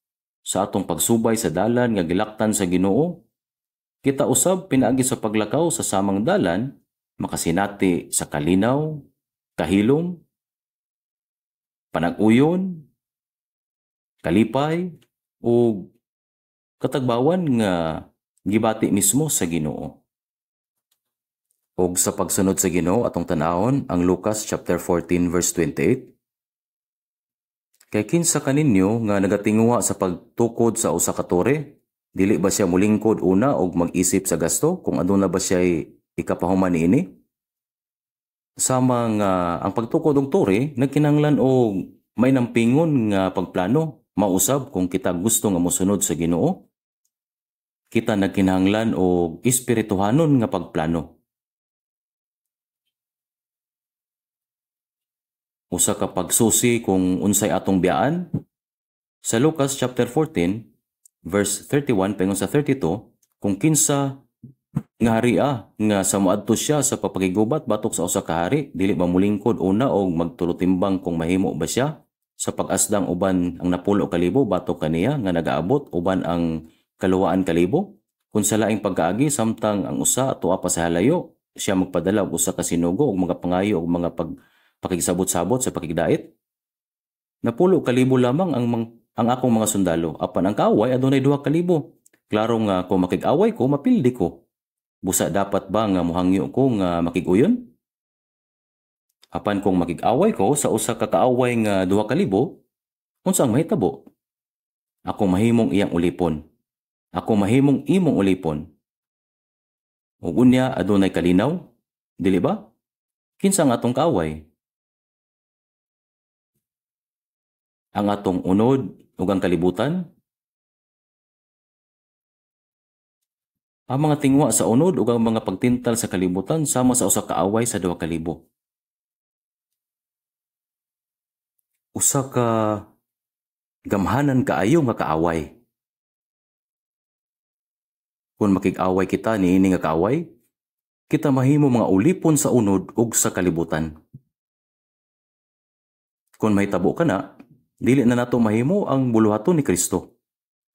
Sa atong pagsubay sa dalan nga gilaktan sa Ginoo, kita usab pinaagi sa paglakaw sa samang dalan makasinati sa kalinaw, kahilom, panag-uyon, kalipay ug katagbawan nga gibati mismo sa Ginoo. Og sa pagsunod sa Ginoo atong tan-awon ang Lucas chapter 14 verse 28. Kay kinsa kaninyo nga nagatinguha sa pagtukod sa usa ka tore, dili ba siya molingkod una og mag-isip sa gasto kung aduna ba siya ikapahuman niini? Sama nga ang pagtukod og tore nagkinahanglan og may nampingon nga pagplano. Mausab kung kita gusto nga mosunod sa Ginoo, kita nagkinahanglan og espirituhanon nga pagplano. Usa ka pagsusi kung unsay atong biyaan sa Lucas chapter 14 verse 31 paingon sa 32, kung kinsa nga haria nga sa moadto siya sa pagpakigubat batok sa usa ka hari, dili ba molingkod una og magtulutimbang kung mahimo ba siya sa pag-asdang uban ang 10,000 batok kaniya nga nagaabot uban ang 2,000? Kung sa laing pagkaagi samtang ang usa tuwa pa sa halayo, siya magpadala og usa ka sinugo og mga pangayo og mga pakigsabot-sabot sa pakigdait. 10,000 lamang ang akong mga sundalo, apan ang kaaway adunay 2,000. Klaro nga kung makig-away ko, mapildi ko. Busa dapat ba nga mohangyo ko nga makig-uyon? Apan kung makig-away ko sa usa ka kaaway nga 2,000, unsa ang mahitabo? Ako mahimong iyang ulipon. Ako mahimong imong ulipon. Ug unya adunay kalinaw, dili ba? Kinsa ang atong kaaway? Ang atong unod ug ang kalibutan? Ang mga tingwa sa unod ug ang mga pagtintal sa kalibutan sama sa usa ka away sa 2,000. Usa ka gamhanan kaayo nga kaaway. Kung makig-away kita niini nga kaaway, kita mahimo mga ulipon sa unod ug sa kalibutan. Kung mahitabo kana, dili na nato mahimo ang buluhaton ni Kristo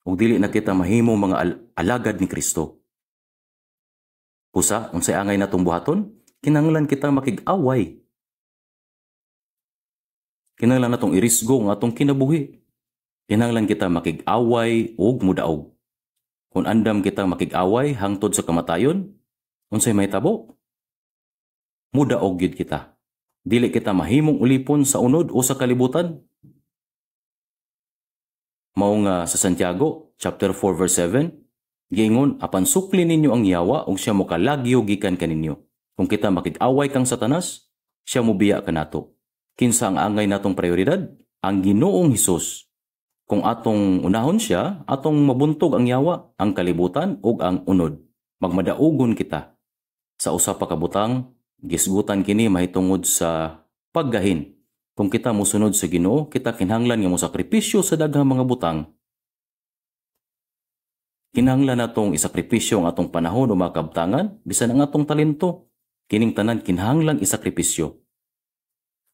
ug dili na kita mahimo mga alagad ni Kristo. Pusa, unsay angay natong buhaton? Kinahanglan kita makig-away. Kinahanglan natong irisgo ang atong kinabuhi. Kinahanglan kita makig-away ug mudaog. Kung andam kita makig-away hangtod sa kamatayon, unsay mahitabo? Mudaog gyud kita. Dili kita mahimong ulipon sa unod o sa kalibutan. Mao nga sa Santiago chapter 4 verse 7, giingon, apan sukli ninyo ang yawa ug siya mokalagyo gikan kaninyo. Kung kita makig-away kang Satanas, siya mobiya kanato. Kinsa ang angay natong prioridad? Ang Ginoong Hesus. Kung atong unahon siya, atong mabuntog ang yawa, ang kalibutan ug ang unod. Magmadaugon kita. Sa usa pa ka butang, gisgutan kini mahitungod sa paggahin. Kung kita mosunod sa Ginoo, kita kinahanglan nga mosakripisyo sa daghang mga butang. Kinahanglan natong isakripisyo ang atong panahon o mga kabtangan, bisan ang atong talento. Kining tanan kinahanglang isakripisyo.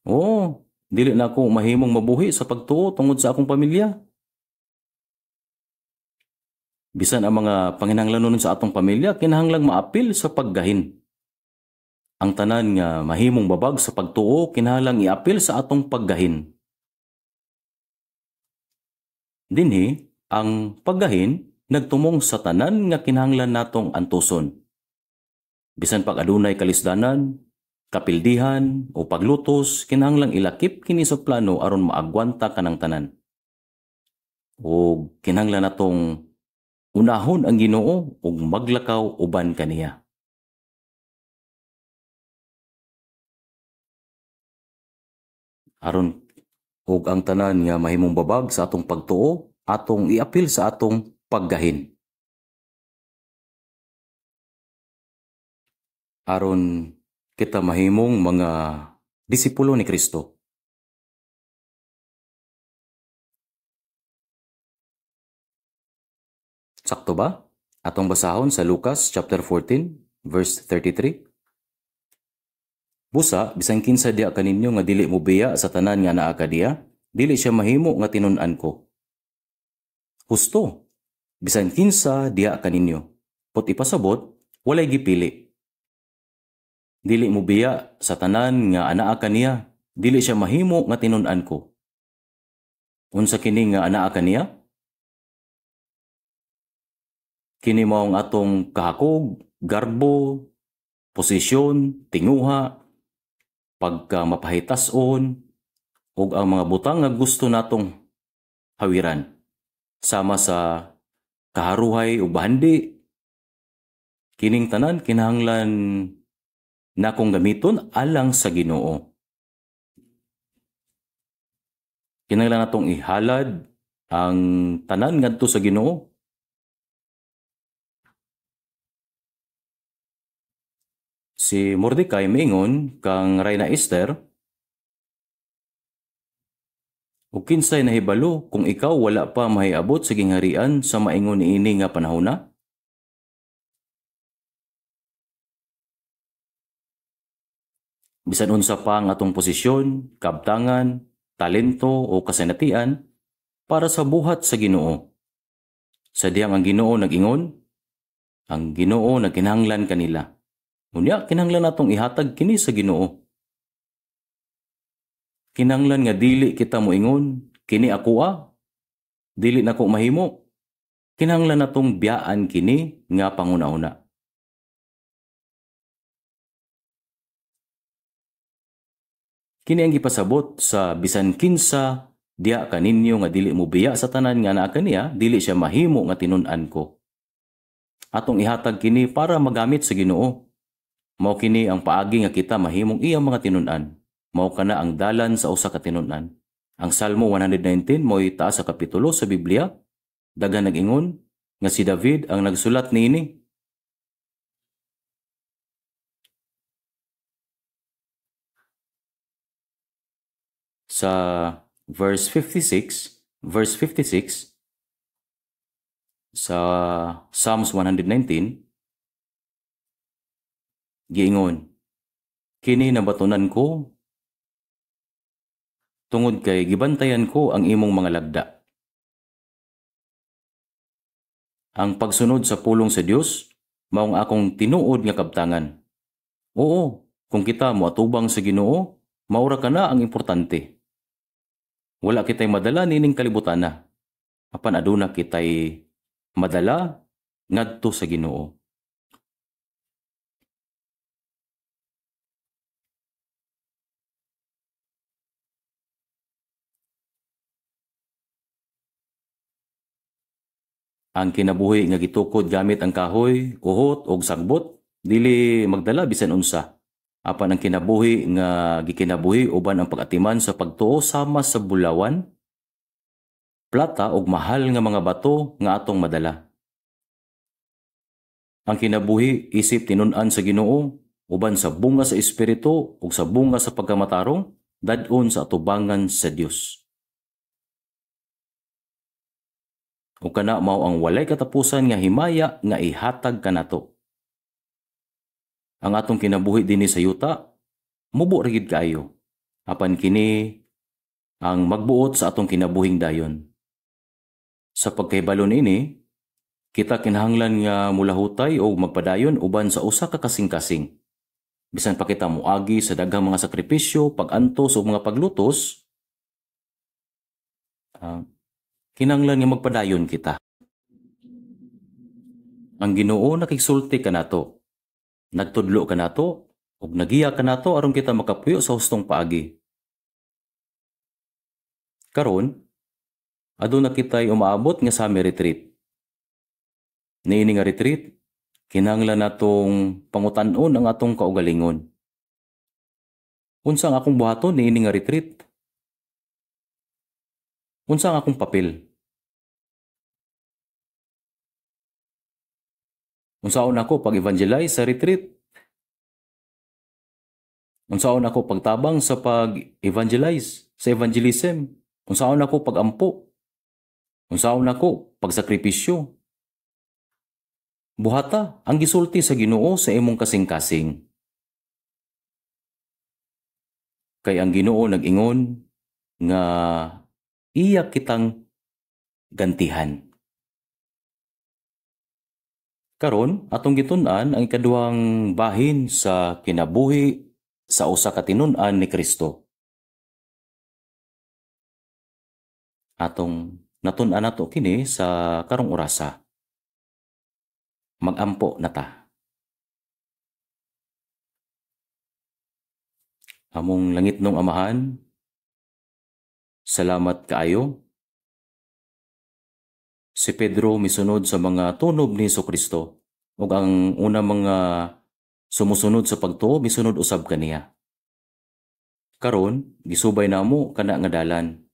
Oo, dili na ako mahimong mabuhi sa pagtuo tungod sa akong pamilya. Bisan ang mga panginahanglanon sa atong pamilya, kinahanglang maapil sa paggahin. Ang tanan nga mahimong babag sa pagtuo, kinahanglang iapil sa atong paggahin. Dinhi, ang paggahin nagtumong sa tanan nga kinahanglan natong antuson. Bisan pag adunay kalisdanan, kapildihan o paglutos, kinahanglang ilakip kini sa plano aron maagwanta kanang tanan. O kinahanglan natong unahon ang Ginoo ug maglakaw uban kaniya. Aron ug ang tanan nga mahimong babag sa atong pagtuo, atong iapil sa atong paggahin. Aron kita mahimong mga disipulo ni Kristo. Sakto ba? Atong basahon sa Lucas chapter 14 verse 33. Busa, bisan kinsa diha kaninyo nga dili mobiya sa tanan nga naa kadiya, dili siya mahimo nga tinun-an ko. Husto, bisan kinsa diha kaninyo. Pot ipasabot, walay gipili. Dili mobiya sa tanan nga anaa kaniya, dili siya mahimo nga tinun-an ko. Unsa kini nga anaa kaniya? Kini mao ang atong kahakog, garbo, posisyon, tinguha, pagka mapahitason, ug ang mga butang nga gusto natong hawiran. Sama sa kaharuhay ug bahandi, kining tanan kinahanglan Nakong gamiton alang sa Ginoo. Kinahanglan natong ihalad ang tanan ngadto sa Ginoo. Si Mordecai miingon kang Rayna Esther, ug kinsay nahibalo kung ikaw wala pa mahiabot sa gingharian sa maingon niini nga panahona? Bisan unsa pa ang atong posisyon, kabtangan, talento o kasanatian para sa buhat sa Ginoo. Sa dihang ang Ginoo nag-ingon, ang Ginoo nagkinahanglan kanila. Unya, kinahanglan natong ihatag kini sa Ginoo. Kinahanglan nga dili kita moingon, kini ako dili nako mahimo. Kinahanglan natong biyaan kini nga panguna-una. Kini ang gipasabot sa bisan kinsa diha kaninyo nga dili mo biya sa tanan nga naa kaniya, dili siya mahimo nga tinun-an ko. Atong ihatag kini para magamit sa Ginoo. Mao kini ang paagi nga kita mahimong iyang mga tinun-an. Mao kana ang dalan sa usa ka tinun-an. Ang Salmo 119 mo'y taas sa kapitulo sa Biblia. Daghan nag-ingon nga si David ang nagsulat niini. Sa verse 56, verse 56 sa Psalms 119, giingon, kini nabatunan ko tungod kay gibantayan ko ang imong mga lagda. Ang pagsunod sa pulong sa Dios maong akong tinuod nga kabtangan. Oo, kung kita moatubang sa Ginoo, maura ka na ang importante. Wala kita'y madala nining kalibutana. Apan aduna kita'y madala ngadto sa Ginoo. Ang kinabuhi nga gitukod gamit ang kahoy, uhot og sagbot, dili magdala bisan unsa. Apan ang kinabuhi nga gikinabuhi uban ang pag-atiman sa pagtuo sama sa bulawan, plata ug mahal nga mga bato nga atong madala. Ang kinabuhi isip tinun-an sa Ginoo uban sa bunga sa espiritu ug sa bunga sa pagkamatarong dad-on sa atubangan sa Dios. Ug kana mao ang walay katapusan nga himaya nga ihatag kanato. Ang atong kinabuhi dinhi sa yuta, mubo ra gid kaayo. Apan kini ang magbuot sa atong kinabuhing dayon. Sa pagkahibalo niini, kita kinahanglan nga mulahutay o magpadayon uban sa usa ka kasing-kasing. Bisan pa kita moagi sa daghang mga sakripisyo, pag-antos o mga paglutos, kinahanglan nga magpadayon kita. Ang Ginoo nakigsulti kanato. Nagtudlo kanato ug nagiya kanato aron kita makapuyo sa hustong paagi. Karon, aduna kita'y umaabot nga summer retreat. Niini nga retreat, kinahanglan natong pangutan-on ang atong kaugalingon. Unsa ang akong buhaton niini nga retreat? Unsa ang akong papel? Unsaon ako pag-evangelize sa retreat? Unsaon ako pagtabang sa pag-evangelize, sa evangelism? Unsaon ako pag-ampo? Unsaon ako pagsakripisyo? Buhata ang gisulti sa Ginoo sa imong kasing-kasing. Kay ang Ginoo nag-ingon nga iya kitang gantihan. Karon, atong gitun-an ang ikaduhang bahin sa kinabuhi sa usa ka tinun-an ni Kristo. Atong natun-an nato kini sa karong orasa. Magampo na ta. Among langitnong Amahan, salamat kaayo. Si Pedro misunod sa mga tunob ni Hesukristo ug ang una mga Sumusunod sa pagtuo, misunod usab kaniya. Karon, gisubay namo kana nga dalan.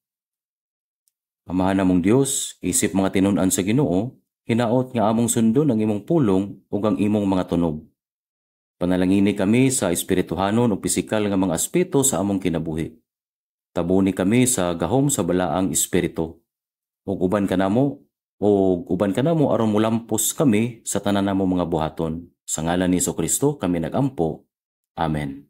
Amahan namong Dios, isip mga tinun-an sa Ginoo, hinaot nga among sundon ang imong pulong ug ang imong mga tunob. Panalangini kami sa espirituhanon ug pisikal nga mga aspeto sa among kinabuhi. Tabuni kami sa gahom sa Balaang Espiritu. Ug uban kanamo aron mulampos kami sa tanan namo mga buhaton. Sa ngalan ni Kristo kami nagampo. Amen.